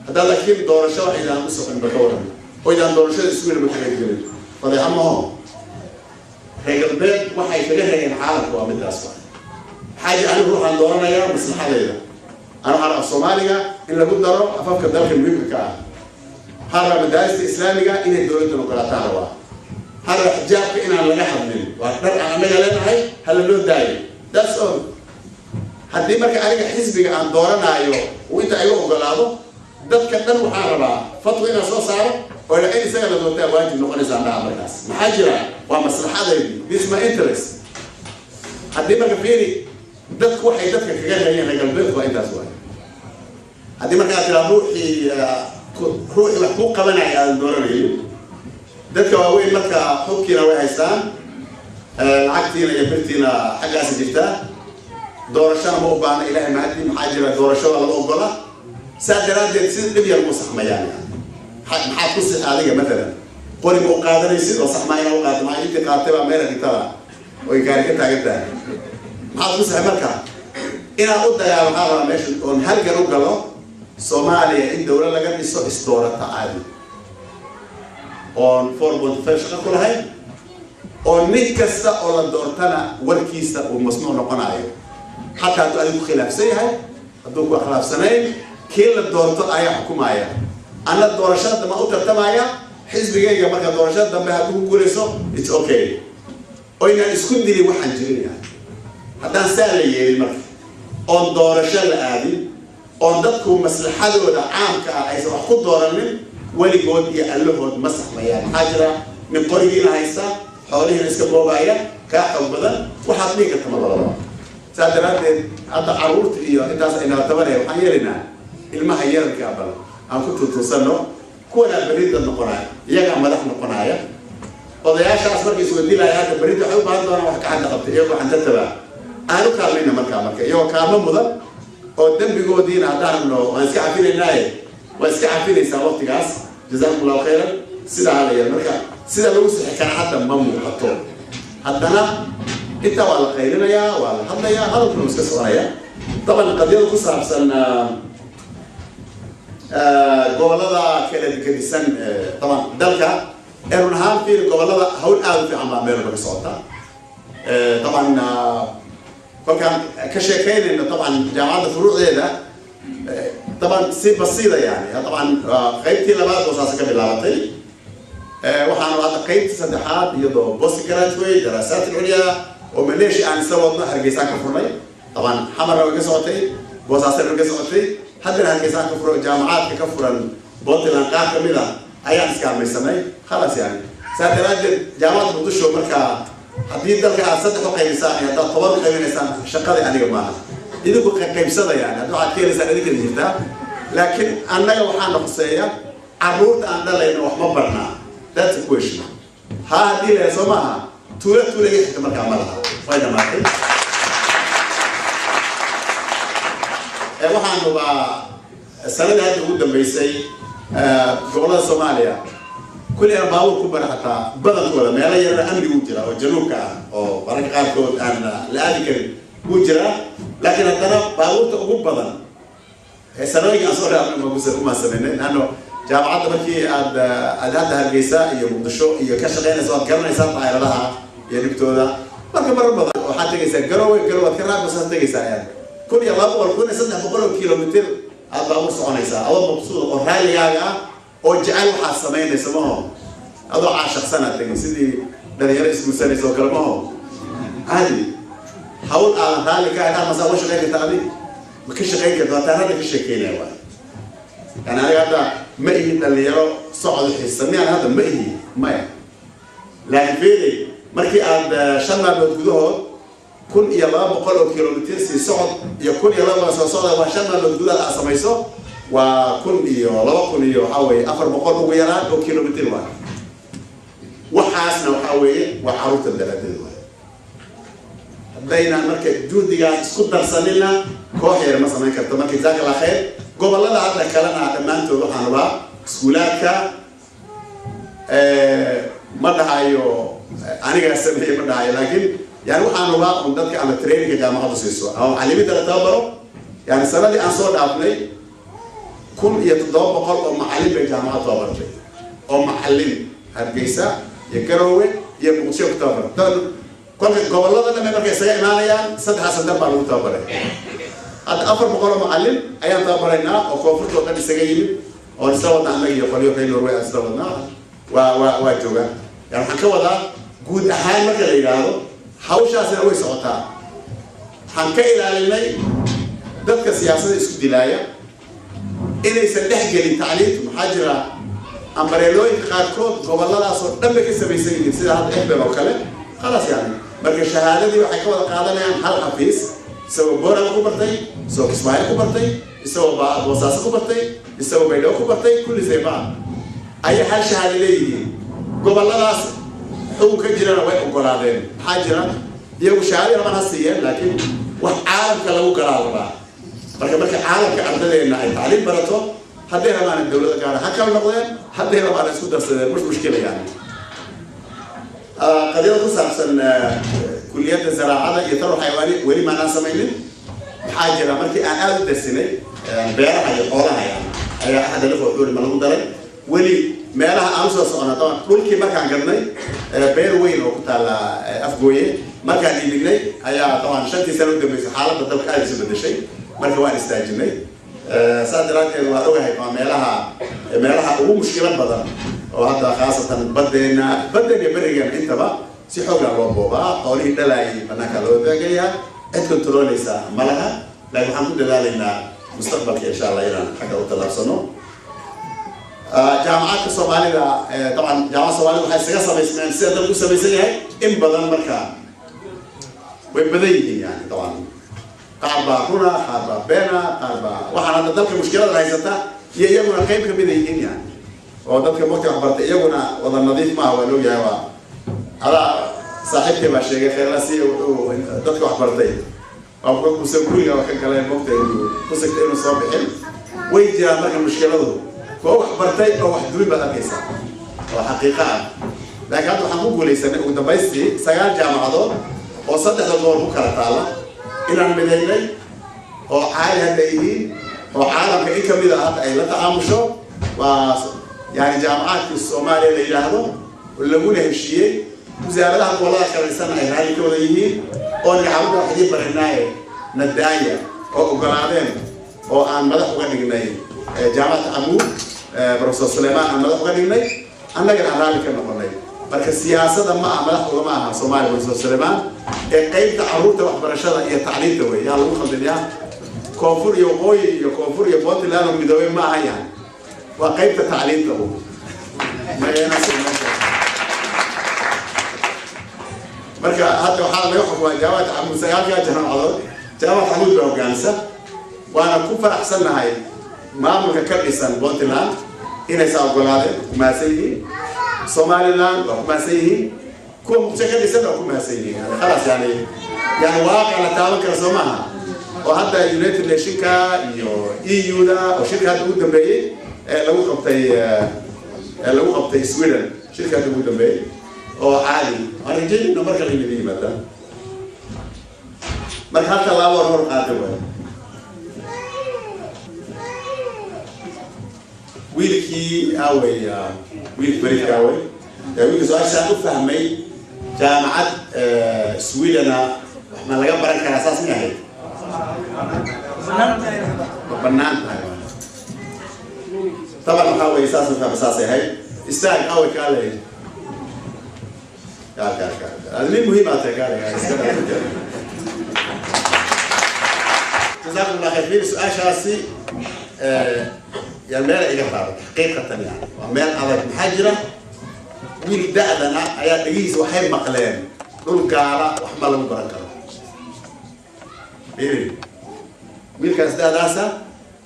haddaad. Laakiin doorasho waxaydaan u socon ba ka waran oo idaan doorashada isugu ma ka qaybgelin, fadeexa maho. Reer galbeed waxay kaga reegeen caalamka waa midaas. Wa maxaa jira? Anigu ruuxaan dooranayaa maslaxadayda. Ana waxaan rabaa Soomaaliga in lagu daro afafka dalka muhiimka ka ah. Waxaan rabaa madaarista Islaamiga inay dowladdan ogolaataan rabaa. Hada xijaabka inaan laga hadlin, waa dhar aan annaga leenahay, hala loo daayo. That's all. Haddii marka aniga xisbiga aan dooranaayo uu inta iga ogolaado, dadka dhan waxaan rabaa fatwa inaan soo saaro oo ila in isaga la doortaa waajib noqonaysaa dhaha markaas. Maxaa jira? Waa maslaxadaydi, this is my interest. Haddii marka fiiri, dadku waxay dadka kaga reeyeen reer galbeedku waa intaas waay. Haddii marka aad tiraa ruuxii wax kuu qabanaya aadan dooranaynin, dadka waaweyn marka xubkiina way haystaan, lacagtiina iyo birtiina xaggaasi jirtaa, doorashana ma u baahna. Ilaahay mahadii, maxaa jira? Doorashada lama ogola. Saa daraaddeed si dhib yar mu saxmayaan. Maxaad ku sixi adiga? Matalan qori ma u qaadanaysid oo sax maa inaa u qaato? Maxaa intii qaatay baa meela dhigtada oy gaari ka taagan tahay. Maxaad ku sixi marka? Inaan u dagaalo waxaa rabaa meesha oon halgan u galo Soomaaliya in dowlad laga dhiso isdoorata caadi, oon 4.5 shaqo ku lahayn, oo nin kasta oo la doortana warkiisa uu masmuuc noqonayo, xataa hadduu adigu ku khilaafsan yahay, hadduu ku khilaafsanayn, kii la doorto ayaa xukumaya. Anna doorashada dambe u tartamaya xisbigayga. Marka doorashada dambe hadduu ku guulayso, it's okay, oynaan isku dilin waxaan jirin. Yani haddaan saa la yeelin marka, oon doorasho la aadin, oon dadku maslaxadooda caamka ah aysan wax ku dooranin, weligood iyo allahood ma saxmayaan. Maxaa jira? Nin qorigiina haysta, xoolihiina iska boobaya, kaa xoog badan, waxaad dhihi karta madalaba. Saa daraaddeed hadda carruurta iyo intaas aynala tabanaya, waxaan yeelaynaa ilmaha yararkaa bal aan ku tuutuusanno. Kuwanaa berri dad noqonaya, iyagaa madax noqonaya. Odayaashaas markay iswadilaya hadda, berrita waxay u baahan doonaan wax gacanta qabta, iyagoo xantatabaa aan u kaalmayna markaa. Marka iyagoo kaalmo mudan oo dembigoodiina haddaan rabno waan iska cafinaynaaye, waa iska cafinaysaa waqtigaas. Jazaakum Allahu khayran. Sidaa halaya marka sida lagu sixi kara hadda ma muuqato. Haddana intaa waa la qaylinayaa, waa la hadlayaa, hadalkuna wuu iska soconaya. Taban qadiyada ku saabsan gobollada kala gedisan, taban dalka ee run ahaan fiir, gobollada hawl aada u fiican baa meel walba ka socota. Taban kolkaan ka sheekaynayno taban jaamacadda furuucdeeda, taban si basiida yani, taban qaybtii labaad oo saasa ka bilaabatay, waxaanu hadda qaybtii saddexaad iyadoo post graduate daraasaat alculya oo Maleeshiya aan isla wadno Hargeysaan ka furnay. Taban Xamarna way ka socotay, Boosaasana way ka socotay, haddana Hargeysaan ka furay. Jaamacaadka ka furan Puntland qaar ka mid ah ayaan iskaalmaysanay. Khalas, yani saa daraaddeed Jaamacadda Muqdisho markaa haddii dalka aad saddex u qaybisaan iyo haddaad 10 u qaybinaysaan, shaqadii aniga maaha, idinku qaybsada. Yani hadda waxaad ka helaysaan idinkala jirtaa, laakiin annaga waxaana khuseeya carruurta aan dhalayno wax ma barnaa. That's a question. Ha, haddii la soo maaha tuula tuula iga xigta markaa ma laha, way dhamaatay. Waxaanu baa sanadii hadda ugu dambeysay gobollada Soomaaliya kulli aan baabuur ku bara, xataa badankooda meelo yarna amni wuu jira oo januubka ah oo mararka qaarkood aan la aadi karin wuu jiraa, laakiin haddana baabuurta ugu badan sanooyinka aan soo dhaafnay umaa samaynay laanno jaamacadda markii aad hadda Hargeysa iyo Muqdisho iyo ka shaqaynaysa, waad garanaysaa daa'iradaha iyo dhibtooda. Marka marar badan waxaad tegaysaa Garowe, Garowe waad ka raacaysaa, tegaysaa ayaad 1200, 1300 oo kilomitir aad baabuur soconaysaa, adoo mabsuud oo raalligaaga ah oo jecel waxaad samaynaysa maho, adoo caashaqsanaad tegay sidii dhalinyaro isguursanaysa oo kale maho. Caadi hawl aadan raalli ka ahayn masa uga shaqayn karta? Adig ma ka shaqayn karta? Waa taan hadda ka sheekeynaya waay. Yani aniga hadda ma ihi dhalinyaro socod xiisa miyaan hadda ma ihi, maya. Laakiin fiiri, markii aad 5 maalmood gudahood 1200 oo kilomitir sii socod iyo 1200 soo socda, waa 5 maalmood gudahood aad samayso, waa kun iyo laba kun iyo waxaa weeye 400 ugu yaraan oo kilomitir waay. Waxaasna waxaa weeye waa carruurta daraaddeed waay. Haddayna marka juhdigaan isku darsanina, koox yar ma samayn karto. Marka jazaaka Allah khayr. Gobollada hadda kalena dhammaantood waxaan rabaa iskuulaadka, ma dhahayo anigaa sameeye, ma dhahayo, laakiin yani waxaan rabaa un dadka ama trainingka jaamacaddu siiso ama macallimiinta la tababaro. Yani sanadii aan soo dhaafnay 1700 oo macallin bay jaamacad tababartay, oo macallin Hargeysa iyo Garowe iyo Muqdisho ku tababartay. Kolka gobollada dhan markay isaga imaanayaan, saddexdaa center baa lagu tababaray. Hadda 400 oo macallin ayaan tababaraynaa oo koonfurta oo dhan isaga yimid, oon isla wadna annaga iyo qolyo reer Norway aan isla wadnaa, waa joogaan. Yani waxaan ka wadaa guud ahaan marka la yidhaahdo hawshaasina way socotaa. Waxaan ka ilaalinay dadka siyaasadda isku dilaaya inaysan dhex gelin tacliintu. Maxaa jira ambareelooyinka qaarkood gobolladaas oo dhan bay ka samaysan yihiin, sida hadda Ehbel oo kale. Khalaas, yani marka shahaadadii waxay ka wada qaadanayaan hal xafiis, isagoo Boorama ku bartay, isagoo Kismaayo ku bartay, isagoo Boosaaso ku bartay, isagoo Baydhabo ku bartay, kulli saymaa ayay hal shahaado leeyihiin. Gobolladaas xukun ka jirana way ogolaadeen. Maxaa jira iyagu shahaado rabaan ha siiyeen, laakiin wax caalamka lagu galaa rabaa. Marka caalamka ardadeenna ay tacliim barato, hadday rabaan dowlada gaara ha kala noqdeen, hadday rabaan isku darsadeen, mush mushkila. Yani qadiyada ku saabsan kuliyadda zaraacada iyo tarwa xayawaani weli maanaan samaynin. Maxaa jira markii aan aada u darsinay beeraha iyo xoolaha, yani ayaa axad alif oo ma lagu daray weli meelaha aan usoo socona. Taban dhulkii markaan gadnay, beer weyn oo ku taalla Afgooye markaan iibinay, ayaa taban 5-tii sano u dambeysay xaaladda dalka aada isu bedeshay, marka waan istaajinay. Saas daraaddeed waan ogahay waa meelaha ugu mushkilo badan oo hadda khaasatan baddeena iyo berigeena intaba si xoogaa loo boobaa. Xoolihii dhalaayay banaanka loo daagayaa, cid kontrooleysa ma laha. Laakiin waxaan ku dadaalaynaa mustaqbalka insha Allah inaan xagga u tallaabsano. Jaamacadka Soomaalida, dabcan jaamacadda Soomaalida waxay isaga samaysmeen sida dalku u samaysan yahay in badan. Marka way badan yihiin, yani dabcan qaar baa runa, qaar baa beena, qaar baa waxaan hadda dalka mushkilada haysata iyo iyaguna qayb kamid ay yihiin. Yani oo dadka mogta wax bartay iyaguna wada nadiif maaha, waa loogyahay. Waa adaa saaxiibkay baa sheegay, kheyrlasi, wuxuu dadka wax bartay waa kuwa kusa guriga ka galeen mogta inuu ku sigtay inuu soo bixin. Way jiraan marka mushkiladu kuwa wax bartay oo wax dumin baad arkaysa oo xaqiiqa ah. Laakiin hadda waxaan ku guulaysanay ugu dambaystii 9 jaamacadood oo saddexda gobol ku kala taalla inaan midaynay oo caali hadda yihiin oo caalamka in kamid a hadda ay la tacaamusho. Waa yani jaamacaadkii Soomaaliya la yidhaahdo laguna heshiiyey, wasaaradaha gobollada kalaysana ay raalli ka wada yihiin oo nixaabadda wax idiin barinaaye nadaaya oo ogolaadeen oo aan madax uga dhignay jaamacadda Camuud, Professor Suleiman aan madax uga dhignay, annagana aan raalli ka noqonay. Marka siyaasadda ma aha, madax ugama aha Soomaaliya Professor Suleiman ee qaybta carruurta waxbarashada iyo tacliinta wey. Yaa lagu khaldinayaa koonfur iyo waqooyi iyo koonfur iyo Puntland oo midoobay ma aha, yani waa qaybta tacliinta u. Marka hadda waxaa laga xukumaa jaamacadda Camuud, 9-kaa jaamacadood jaamacadda Camuud baa hogaamisa, waana ku faraxsannahay maamulka ka dhisan Puntland inaysaa ogolaadeen, ku mahadsan yihiin. Somaliland waa ku mahadsan yihiin, kuwa Muqdisho ka dhisan waa ku mahadsan yihiin. Yani khalaas, yani waaqic la taaban kara soo maaha oo hadda United Nationka iyo EU-da oo shirka hadda ugu dambeeyey ee lagu qabtay Sweden, shirka hadda ugu dambeeyey oo caadi waan rajaynayna marka la idin yimaadaan. Marka hal tallaabo hor qaada waayo. Wiilkii aaway, wiilkii beriidka aaway, wiilkii su-aashaan u fahmay jaamacad Swedena wax ma laga baran karaa, saas ma ahayd? Ma banaan tahay? Taban waxaa weeye saas ma fahma, saasay ahayd. Istaag, aaway, kaale kaal kaal kaal, nin muhiim aa tahay, kaale kaal iska dhaaf. Jazaakum Allah khayr. Fiiri su-aashaasi yani meel iga taabat xaqiiqatan, yani waa meel adag. Maxaa jira wiil da-dana ayaa dhegihiisa waxay maqleen dhul gaala wax ma lagu baran karo. Fiiri wiilkaas da-daasa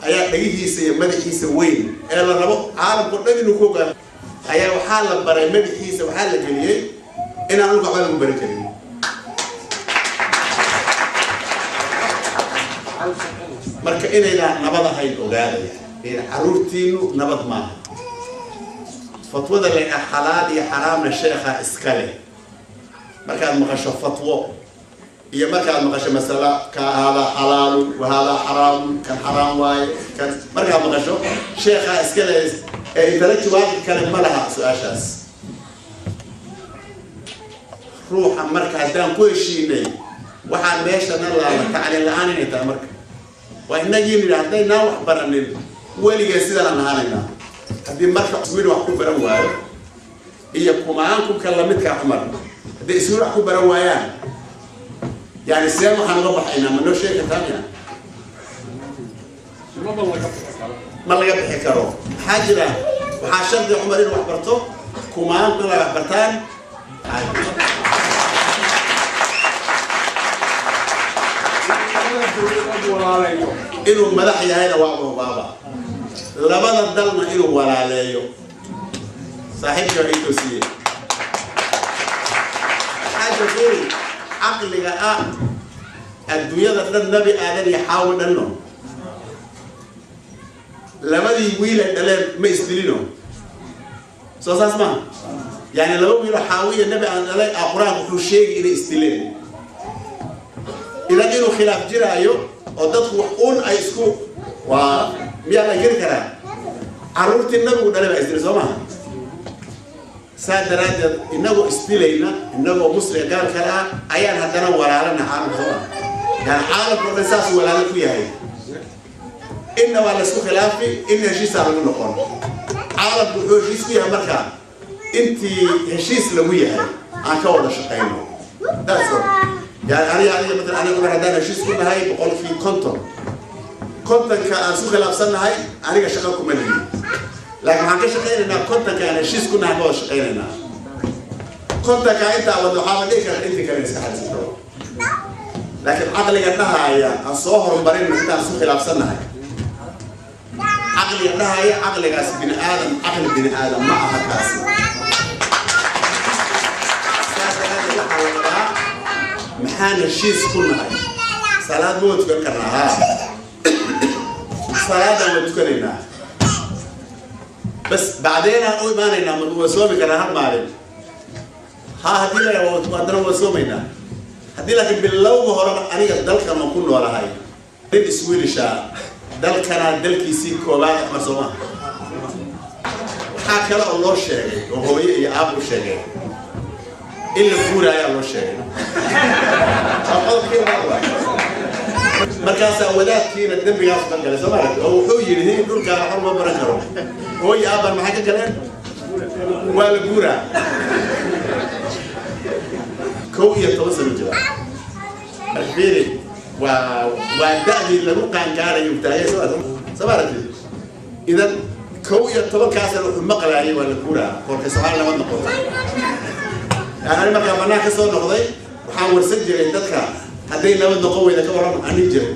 ayaa dhegihiisa iyo madaxiisa weyn ee la rabo caalamkao dhan inuu ku ogaano ayaa waxaa la baray, madaxiisa waxaa la geliyey inaan dhulka waxba lagu baran karin. Marka inaynaan nabad ahayn ogaadaya, carruurtiinu nabad maaha. Fatwada la xalaal iyo xaraamna sheekha iska leh. Markaad maqasho fatwo iyo markaad maqasho masala ka haadaa xalaalun wa haadaa xaraamun, kan xaraam waaye kan markaad maqasho sheekha iska leh ee intellectualka kale ma laha su-aashaas ruuxa. Marka haddaan ku heshiinay waxaan meeshana laala tacliin la-aan inay tahay, marka waa inagii nidhi haddaynaan wax baranin weligee sidaan ahaanaynaa. Haddii marka Sweden wax ku baran waayo Iyo kumaankumka lamidka Cumar hadday iskuul wax ku baran waayaan, yani sideen waxaan uga baxaynaa? Ma noo sheegi kartaa miya? Ma laga bixi karo. Maxaa jira? Waxaa shardi Cumar inuu wax barto, kumaanku inay wax bartaan. Inuu madax yahayna waa baaba, labada dalna inuu walaaleeyo. Saaxiibka waa ii toosiyey. Waxaa jirta caqliga ah adduunyada dhan, Nabi Aadan iyo Xaawo dhanno labadii wiil ay dhaleen ma isdilino, soo saas maha? Yani laba wiiloo Xaawo iyo Nabi Aadan dhalay a Qur-aanku wuxuu sheegi inay isdileen. Idan inuu khilaaf jiraayo oo dadku wax uun ay isku waa miyaa la geli karaa? Carruurtii nabigu dhalay baa isdilay, soo maha? Saa daraaddeed inagoo isdilayna, inagoo muslim gaal kale ah, ayaan haddana walaalana caalamka, soo maha? Yani caalamka o dhan saasuu walaalo ku yahay. Inna waa laysku khilaafi, inna heshiisaa lagu noqon. Caalamku wuxuu heshiis ku yahay marka intii heshiis lagu yahay aan ka wada shaqayno. That's all. Yani aniga matalan aniga Cumar haddaan heshiis ku nahay 50%, 50-ka aan isku khilaafsannahay aniga shaqo kuma lihi, laakiin waxaan ka shaqaynaynaa 50-ka aan heshiis ku nahay, ka wada shaqaynaynaa 50-ka. Intaa wada waxaaba dhihi karta intii kale iska xariisan karo. Laakiin caqliga dhahaaya aan soo horumarin intaan isku khilaafsannahay, caqliga dhahaya, caqligaas bini aadam, caqli bini aadam ma aha kaasi. Saas daraaddeed waxaa la rabaa, maxaan heshiis ku nahay? Salaad ma waa tukan karnaa? Haa, salaadaan waa tukanaynaa. Bas bacdeenaan u imaanaynaa, ma waa soomi karnaa hal maalin? Haa, haddii la haddana waa soomaynaa. Haddii laakiin bilowga horeba aniga dalkan waan ku noolahay, nin iswiilishaa dalkanaa dalkiisii koobaad Axmed, soo maha? Waxaa kale oo loo sheegay oo hooye iyo aab u sheegay in la guuraayaa loo sheegay. Waa qodobkii labaad. Markaasaa wadaadkiina dembigaas ka galay, soo maaragti, oo wuxuu yidhi dhulkaa xor ma baran karo. Hooye aaban maxay ka galeen? Waa la guuraa. 11 sano jira. Marka fiiri, waa da'dii lagu qaangaarayo taagay, soo maaragti. Idan 11-kaasna wuxuu maqlaayay waa la guuraa korka Soomaali lama noqoto. Yani ani markaa bannaan ka soo noqday waxaan warsan jiray dadka, hadday nabad noqon weyda ka warrama anin jiray.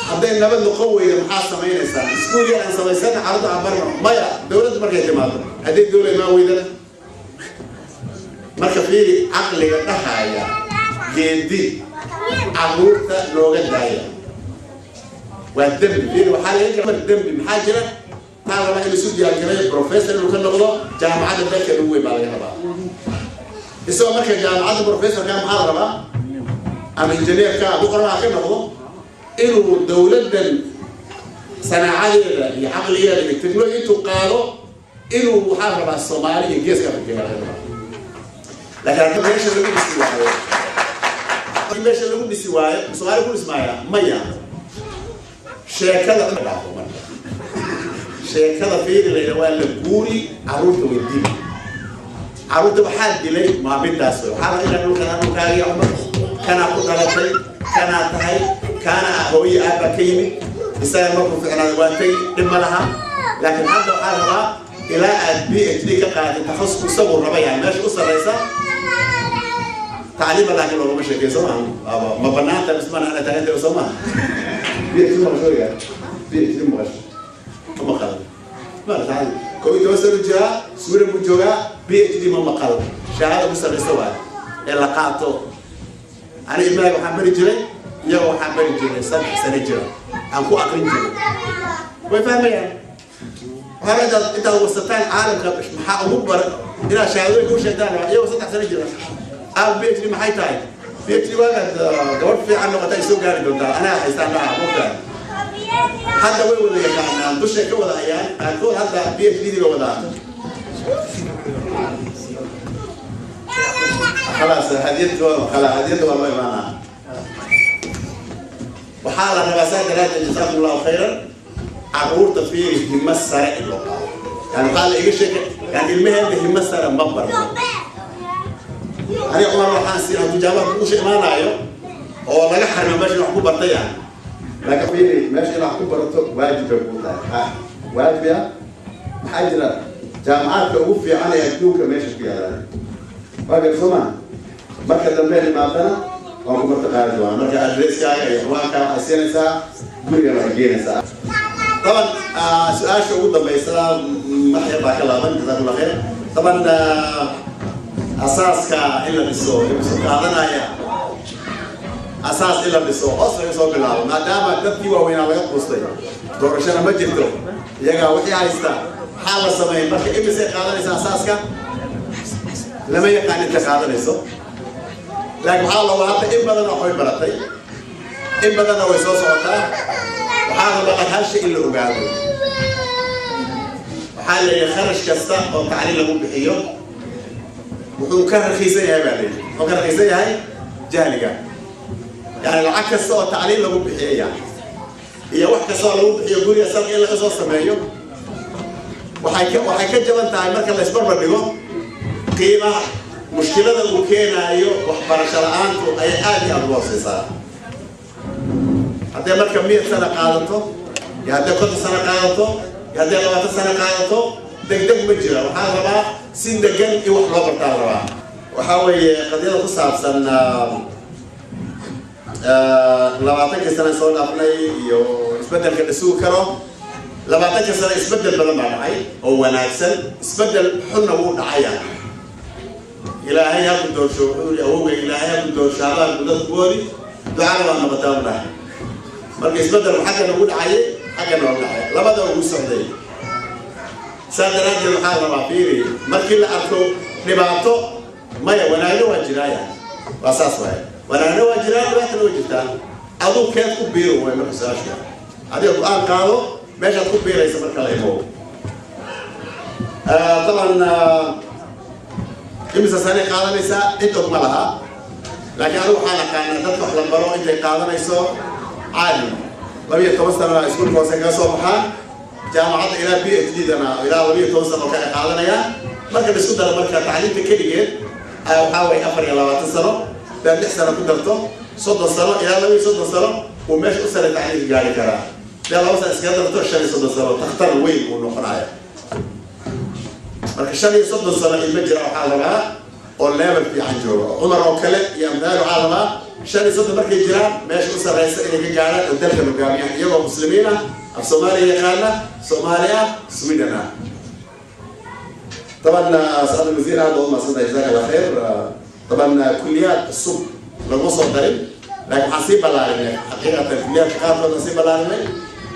Hadday nabad noqon weyda maxaa samaynaysaa? Iskuul yar aan samaysana, carruurta aan barno. Maya, dowladda markay timaado. Hadday dowla imaan weydana? Marka fiiri, caqliga dhahaya geedi carruurta looga daaya waa dembi. Fiiri, waxaa laga gara dembi. Maxaa jira? Maxaa la rabaa? Inuu isu diyaargareeyo professor inuu ka noqdo jaamacadda dalka ugu weyn baa laga rabaa. Isagoo marka jaamacadda professorka maxaa la rabaa, ama injineerka boqorka ka noqdo, inuu dowladdan sanaacadeeda iyo caqligeeda iyo technology intuu qaado inuu waxaa la rabaa Soomaali iyo Geeska Afrika laga rabaa. Laakiin haddii meesha lagu dhisi waayo, meesha lagu dhisi waayo, Soomaali ku dhismaaya maya. Sheekada dhaafo marka sheekada fiiri layidha waa la guuri, carruurta way dili. Carruurta waxaa dilay maamintaas wey. Waxaa laga ilaa dhulkan dhulkaagiya Cumar kanaa ku dhalatay, kanaa tahay, kaana hooye aabbaa ka yimid. Isaga markuu ficnaada waa tegi, dhib ma laha. Laakiin hadda waxaa rabaa ilaa aad PhD ka qaadatay, takhasus isagu raba, yani meesha u sarraysa tacliima, laakiin loogama sheekay, soo maha? Ma banaanta mismana ana taaganta, soo maha? PhD maqasho weligaa? PhD maqasho ma maqal? Ma 11 sano jiraa, Sweden buu joogaa, PhD ma maqal. Shahaada ku sarraysa waay ee la qaato. Ani ilmahay waxaan bari jiray, iyaga waxaan bari jiray 3 sano jira aan ku aqrin jiray, way fahmayaan. Waxaa intaad wasataan caalamka maxaa ugu bar inaad shahaadooyinka u sheegtaan iyagoo 3 sano jira aab PhD maxay tahay? PhD waagaad gabadh fiican noqota ay soo gaari doontaa. Anaa haystaan dhaha mogtaa. Hadda way wada yaqaanaan, dushay ka wada hayaan qaarkood, hadda PhD ba wadaa. Khalaas, hadiyad khala hadiyadda waa loo imaanaa. Waxaa la rabaa saa daraaddeed, jazaakum Allahu khayran, carruurta fiiri himo sare in loo qaado. Yani waxaa la iga sheekay Yani ilmaheena himo sare ma barno. Aniga Cumar waxaan siin hadduu jaamacad usha imaanayo oo laga xarimo meesha wax ku bartay yani. Laakiin fiiri, meesha inaad wax ku barato waajib bay kuu tahay. Waajib ya maxaa jira jaamacaadka ugu fiican ee adduunka meesha ku yaalaan, waa gar soo maa. Marka dambe imaadana waan ku marta qaadi doonaa. Marka adresskaaga iyo ciwaankaaga waxay siinaysaa guriga waxay geenaysaa. طبعا su-aasha ugu dambaysa wax yar baa ka laaban. Jazakumullah khayr. طبعا asaaska in la dhiso isu qaadanaya, asaas in la dhiso hoos laga soo bilaabo, maadaama dadkii waaweynaa laga quustay, doorashana ma jirto, iyagaa wixii haysta. Maxaa la sameeyay marka? Imisay qaadanaysa asaaska? Lama yaqaan inta qaadanayso, laakiin waxaa looga hadda in badan wax way baratay, in badanna way soo socotaa. Waxaa rabaa hal shay in la ogaado. Waxaa la yidhi kharash kasta oo tacliin lagu bixiyo wuxuu ka rakiisan yahay, baa la yidhi, wuxuu ka rakiisan yahay jahliga. Yani lacag kasta oo tacliin lagu bixiyo yani iyo wax kasta oo lagu bixiyo guriga salka in laga soo sameeyo waxay ka jaban tahay marka la isbarbar dhigo qiimaha mushkilada uu keenaayo waxbarasho la-aantu ayay aad iyo aada uga hooseysaa. Hadday marka 100 sano qaadato iyo hadday 50 sano qaadato iyo hadday 20 sano qaadato, degdeg ma jira. Waxaa rabaa si degan in wax loo bartaa la rabaa. Waxaa weeye qadiyada ku saabsan 20-kii sano soo dhaafnay iyo isbeddelka la sugi karo. 20-kii sano isbeddel badan baa dhacay oo wanaagsan, isbeddel xunna wuu dhacaya. Ilaahay ha ku doorsho, wuxuu yidhi awowgay, Ilaahay ha ku doorsho habaan gudadkugoodi ducana waa noqotaa u dhahay. Marka isbeddelku xaggana ugu dhacayay, xaggana waa dhacay, labada ugu socday. Saa daraaddeed waxaa rabaa, fiiri, markii la arko dhibaato, maya, wanaagna waa jiraaya, waa saas waay, wanaagna waa jiraa, dhibaatana waa jirtaa. Aduu keed ku biiro way marka su-aasha, adiga go-aan qaado meeshaad ku biiraysa marka la imow. Taban imisa sanay qaadanaysaa cid og ma laha, laakiin anigu waxaan aqaanaa dadka wax la baro intay qaadanayso caadi 12 sanana iskuulka hoose kaga soo baxaan, jaamacadda ilaa PhD dana ilaa 12 sano kale qaadanayaan. Marka la isku daro marka tacliinta keligeed waxaa waye 24 sano, daad 6 sano ku darto 30 sano, ilaa 32 sano uu meesha u sare tacliinka gaari karaa. Dee 2 sano iskaga darto 35 sano, takhtar weyn uu noqonaya. Marka 35 sano ilmo jira waxaa rabaa oo level fiican jooga, Cumar oo kale iyo amhaal, waxaa rabaa 35 markay jiraan meesha u sarreysa inay ka gaaraan oo dalka hogaamiyaan, iyagoo muslimiin ah, af Soomaaliya yaqaana, Soomaali ah, Sweden ah. طبعا سعادة الوزير هذا هو ما جزاك الله خير. طبعا كليات cusub laguma soo darin, laakiin waxaan sii ballaarinay xaqiiqatan kuliyaadka qaarkood aan sii ballaarinay.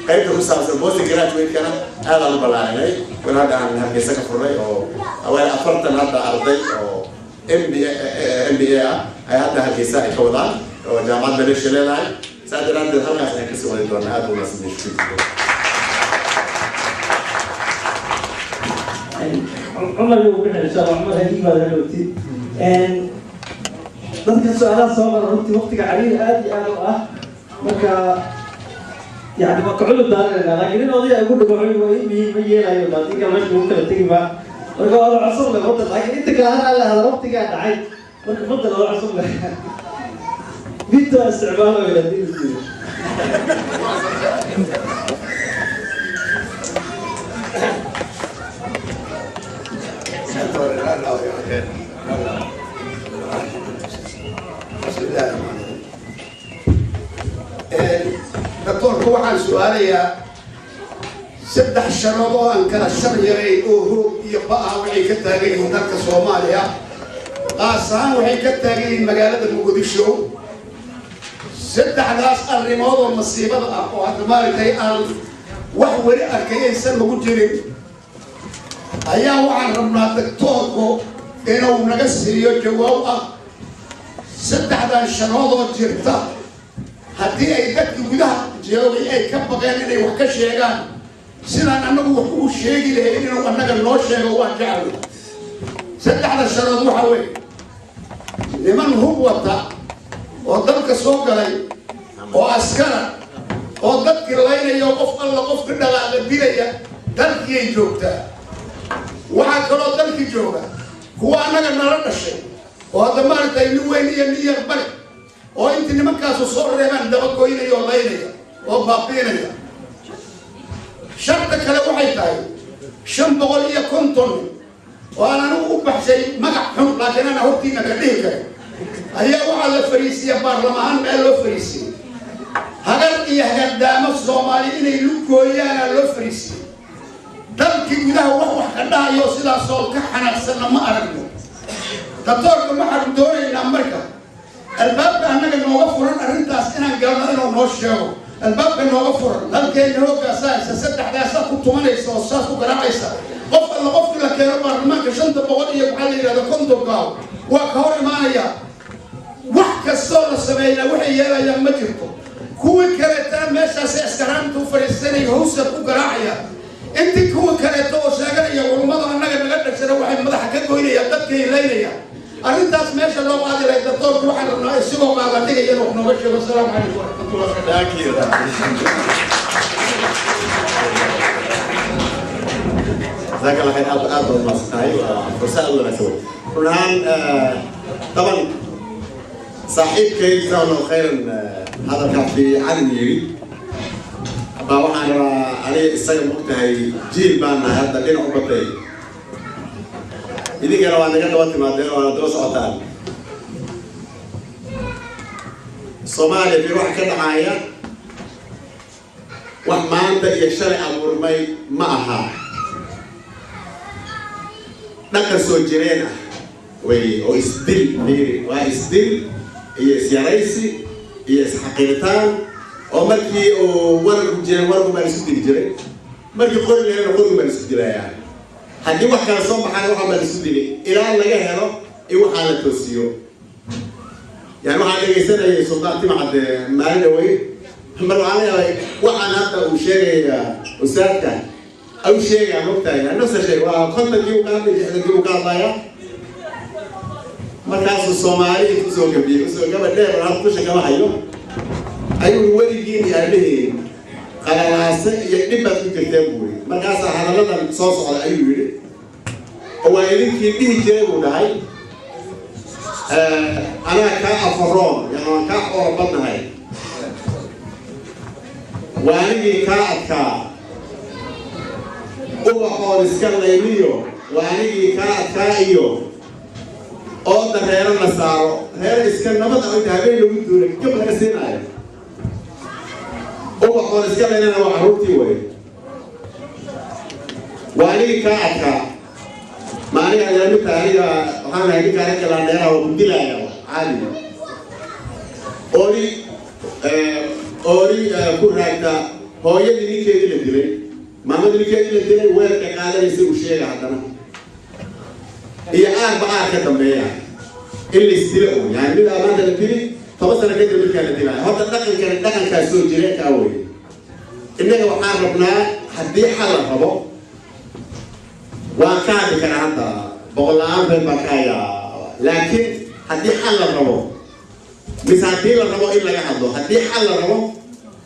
Qaybta ku saabsan post graduate-kana aad aan u ballaarinay. Wal hadda aan Hargeysa ka furnay oo hawaali 40 hadda arday oo MBA ah ay hadda Hargeysa ay ka wadaan oo jaamacad Malaysia leedahay. Saa daraaddeed halkaas ayaan kasii wadi doonaa. Aad u mahadsantahay. Cumar yuu bixi insha Allah. Cumar haddii baad hadhowtid dadka su-aalaha soo qora. Runtii waqtiga cariiri aad iyo aad u ah, marka yani waa ka cudur daaranayna, laakiin in odaya igu dhago waa ii ma yeelayo hadii kale meesha lagu kala tegi ma. Marka waa cusub leh fadal, laakiin inta kale har alla hada waqtigaa dhacay. Marka fadal waa cusub leh binta isticmaalo hadii la jiro. Doctoorku waxaan su-aalayaa saddex sharood oo aan kala shar yarayn oo hoog iyo ba-ah waxay ka taagan yihiin dalka Soomaaliya, qaas ahaan waxay ka taagan yihiin magaalada Muqdisho. Saddexdaas arrimood oo masiibada ah oo hadda maaragtay aan wax weli arkay aysan lagu jirin ayaa waxaan rabnaa doctoorku inuu naga siiyo jawaab ah saddexdan sharoodoo jirta. Haddii ay dadka gudaha joogay ay ka baqeen inay wax ka sheegaan, sidaan annagu wax ugu sheegi lahayn inuu annaga noo sheego waan jeclay. Saddexda sharood waxaa weeye niman hub wata oo dalka soo galay oo askara oo dadkii laynaya oo qof alla qofka dhaqaaqa dilaya dalkiiyay joogtaa. Waxaa kaloo dalkii jooga kuwa annaga nala dhashay oo hadda maaragtay nin weyn iyo nin yar bale oo intii nimankaasu soo reebaan dabagoynaya oo laynaya oo baabiinaya. Sharta kale waxay tahay 550 nin oo aan anigu u baxshay magac xun, laakiin ana hortiina ka dhihi karin, ayaa waxaa la fariisiya baarlamahaan meel loo fariisiyey. Hagar iyo hagardaamo Soomaali inay lugooyaana loo fariisiyey. Dalkii gudaha wax ka dhahayo sidaasoo ka xanaaqsanna ma aragno. Doctoorka waxaanu doonaynaa marka albaabka annaga nooga furan arrintaas inaan galno inuu noo sheego albaabka nooga furan. Halkeena hoogaasaa haysa, saddexdaasaa ku tumanaysa oo saas ku garaacaysa. Qof alla qofkii la keeno baarlamaanka 500 iyo maxaa la yidhahda 50-kaaw waa ka hor imaanaya. Wax kastoo la sameeyaa waxay yeelayaan ma jirto. Kuwii kaleetana meeshaasay askaraanta u fadhiisanaya hawsar ku garaacaya. Intii kuwa kaleeto oo sheeganaya culummadu annaga naga dhashana waxay madaxa ka goynayaan dadkay laynaya. Arrintaas meesha loo qaadi lahay doctoorku waxaan rabnaa isagoo qaada dhigaya inuu wax nooga sheego. Asalaamu calaykum waraxmatullah. Jazaak Allah khayr, aad aad baad mahadsantahay, waa fursad aad u wanaagsan wey. Run ahaan taban saaxiibkay jazaak Allahu khayran hadalkaa fiican yiri baa waxaan rabaa aniga isaga mogtahay jiil baan nahay hadda dhinac u batay, idinkana waa naga daba timaadeen waana daba socotaan. Soomaaliya fi wax ka dhacaya wax maanta iyo shalay abuurmay ma aha, dhaqan soo jireen ah wey oo isdil fiiri, waa isdil iyo isyaraysi iyo isxaqiiritaan oo markii uu wararku jiray wararku baa la isku dili jiray, markii qori laheena qorigu baa la isku dilayaa. Haddii wax kale soo baxaana waxaa baa la isku dili ilaa laga helo in waxaa la toosiyo. Yani waxaan dhegaysanayay Sultaan Timcadde maalin dhawey, mar waxaan leeyahay waxaan hadda uu sheegaya ustaadka au sheegaa mogtahay nafsa sheeg waa 50-kii uu ka hadlay, 60-kii uu ka hadlaya. Markaasuu Soomaali usoo gabiyey usoo gaba dheer hadda dusha kama hayo ayuu weligiin iyo aabihiin qalalaase iyo dhib baad ku jirteen buu yidhi. Markaasaa hadalladan soo socda ayuu yidhi oo waa idinkii dhihi jiray buu dhahay anaa kaa afaroon, yani waan kaa xoolo badnahay, waa anigii kaa adkaa ubaxoon iska layniyo, waa anigii kaa adkaa iyo ooda reero la saaro reero iska nabad ah inta habeen lagu duulay gab laga siinaayo, ubaxoon iska laynana waa carruurtii wey, waa anigii kaa adkaa. Ma aniga ayaa midta aniga waxaan ahay ninka aniga laandheeraha waa ku dilaaya caadi oori oori ku raagta hooyadii ninkeedii la dilay, maamadii ninkeedii la dilay weerka qaadanaysa uu sheega haddana iyo aarba aar ka dambeeya in la isdilo un yani mid maanta la dili 10 sano kadib midkaa la dilaayo. Horta dhaqankani dhaqankaa soo jireenkaa wey. Innaga waxaan rabnaa haddii xal la rabo waan ka hadli karaa hadda boqol-la-aan been baan ka hayaa, laakiin haddii xal la rabo mise haddii la rabo in laga hadlo, haddii xal la rabo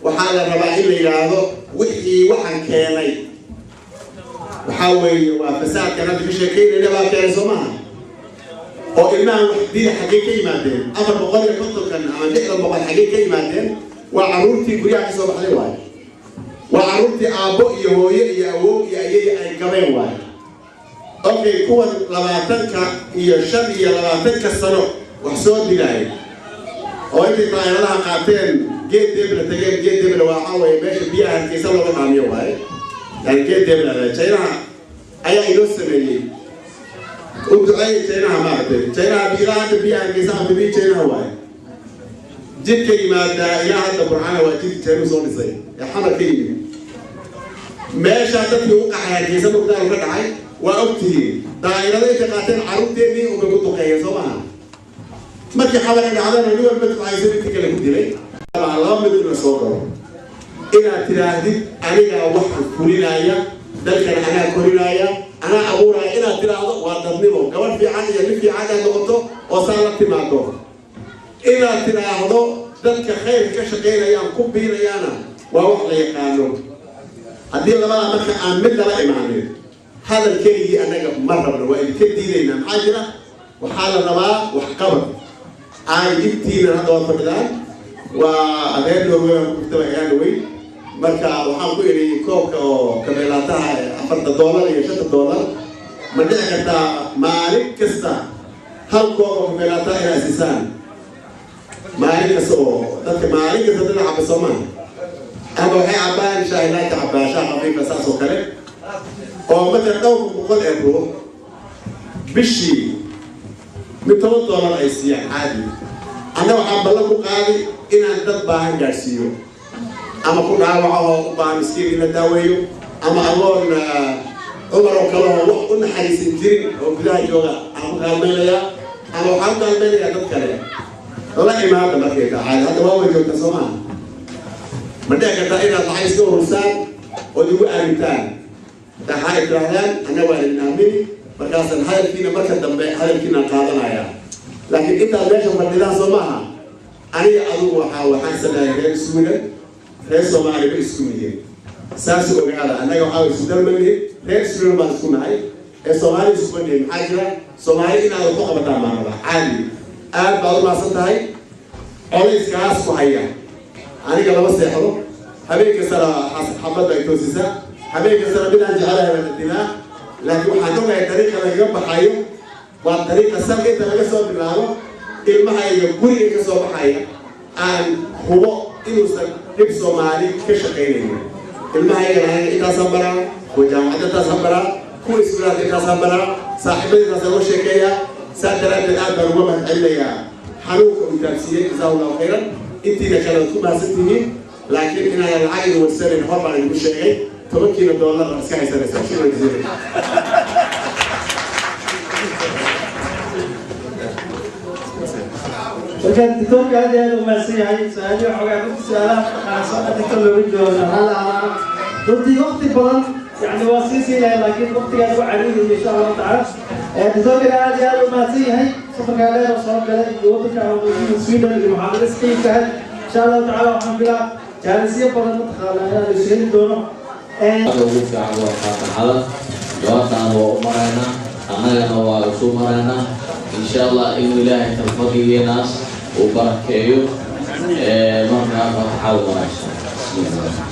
waxaa la rabaa in la yidhaahdo wixii waxaan keenay waxaa weeye waa fasaadkan hadda ka sheekeynayna baa keenay soo maaha oo ilmahan wax dila xaggee ka yimaadeen 450-kan ama 600 xaggee ka yimaadeen? Waa carruurtii guryaha ka soo baxday waaye, waa carruurtii aabbo iyo hooyo iyo awow iyo ayay ay gabeen waaye. Okay, kuwan 20-ka iyo 25-ka sano wax soo dilaaya oo intay daa'iradaha qaateen geed debla tageen, geed debla waxaa weeye meesha biyaha hargeysa looga dhaamiyo waaye, yani geed debla Chinaha ayaa inoo sameeyey u duceeyey Chinaha maaragtay Chinaha ilaa hadda biyaha hargeysa ama biyo Chinaha waaye. Jidka yimaadaa ilaa hadda Burcana waa jidka Chinahu soo dhisay ee xamar ka yimid meesha dadkii u qaxay hargeysa markuu ka dhacay waa ogtihiin daa'irada intay qaateen carruurteennii unbay ku duqeeyeen soo maaha. Markii xabarka dhacdana nin walba ducaysa midka kale ku dilay. Laba mid in la soo galo inaad tidhaahdid anigaa waxaan fulinaya dalkan anaa korinaya anaa abuuraya inaad tidhaahdo waa dadnimo, gabadh fiican iyo nin fiican inaad noqoto oo saa la timaado, inaad tidhaahdo dadka khayrka ka shaqaynayaan ku biinayaana waa wax la yaqaano. Haddii labada marka aan mid lala imaanin Hadal keligii annaga ma rabno, waa idinka diidaynaa. Maxaa jira? Waxaa la rabaa waxqabad. Aan intiina hadda waa fadhidaan, waa adeer Norway aan ku jirtaba ayaan dhaweyn. Marka waxaan ku idhi koobka oo kabeelaataha $4 iyo $5 ma dhici kartaa maalin kasta hal koob oo kabeelaataha inaad siisaan maalin kasta, oo dadka maalin kasta dad caba soo maaha, ama waxay cabbaan shaahi laata cabbaa, shaah khafiifa saas oo kale, oo marka dhowr boqol ee ruux bishii mid $10 ay siiyaan caadi. Anna waxaan ballan ku qaaday inaan dad baahan gaadhsiiyo, ama ku dhaawaco oo u baahan miskiin in la daaweeyo, ama agoon Cumar oo kale oo wax u naxariisan jirin oo gudaha jooga aan ku kaalmaynayaa, ama waxaan ku kaalmaynayaa dad kale. La imaada markay tahay hadda waa way joogtaa soo maaha? Ma dhici kartaa inaad lacag iska urursaan ood igu aamintaan? Waxaa ay tidhaahdaan anna waa idin aamini, markaasaan hadalkiina marka dambe hadalkiinaan qaadanayaa. Laakiin intaad meesha fadhidaan soo maaha, aniga adigu waxaan sameeyay reer Sweden, reer Soomaaliya ma isku mihin, saas ogaada. Annaga waxaa isku dalma nihin, reer Sweden baan isku nahay ee Soomaali iskuma nihin. Maxaa jira? Soomaali inaad wax ku qabataan baan rabaa caadi. Aad baad u mahadsan tahay. Colayskaas ku haya aniga lama seexdo, habeen kastana xabadda ay toosisaa, habeen kastana midaan jecelahay baan adimaa. Laakiin waxaan ogahay dariiqa lagaga baxayo waa dariiqa salka inta laga soo bilaabo ilmahayga guriga ka soo baxaya aan hubo inuusan dhib Soomaali ka shaqaynaynin. Ilmahaygana aniga intaasaan baraa, kuwa jaamacadda intaasaan baraa, kuwa iskuulaadka intaasaan baraa, saaxiibada intaasaan uga sheekeeyaa. Saa daraaddeed aad baan uga mahadcelinayaa xanuunka uu taabsiiyey. Jazaahu Allahu khayran. Intiina kale waad ku mahadsan tihiin, laakiin inaanan lacag idin warsanayn hor baan idinku sheegay. 10-kiina dollar baad iska haysanaysaa. Shukran jaziilan. Marka doctorka aad iyo aad u mahadsan yahay. Su-aalihii waxoogaa runtii su-aalaha mataqaana soo dhigta looga jawaabo hal runtii waqti badan yani waa sii sii lahay, laakiin waqtigaas waa cariiri insha Allahu tacaala. Doctorkana aad iyo aad u mahadsan yahay safarkaa dheer oo soo galay iyo wadanka Sweden iyo muxaadaro iska tahay. Insha Allahu tacaala waxaan filaa jaalisiyo badan mataqaana inaan isu heli doono. Ugu fiican waa faataxada. Jawaabtaan waa u maraynaa, annagana waa isu maraynaa insha Allah inuu Ilaahay talfadhigeenaas uu barakeeyo. Markaa faataxada maraysa. Bismillah.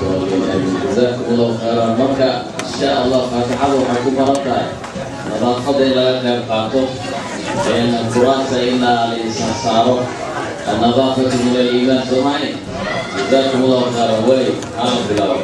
Jazakum Allahu khayran. Marka insha Allah faatixada waxay ku baran tahay nadaafadda in laga qayb qaato, qur-aanka in la saaro. النظافة من الإيمان. سمعين. جزاكم الله خيرا. وي هذا bilaabo.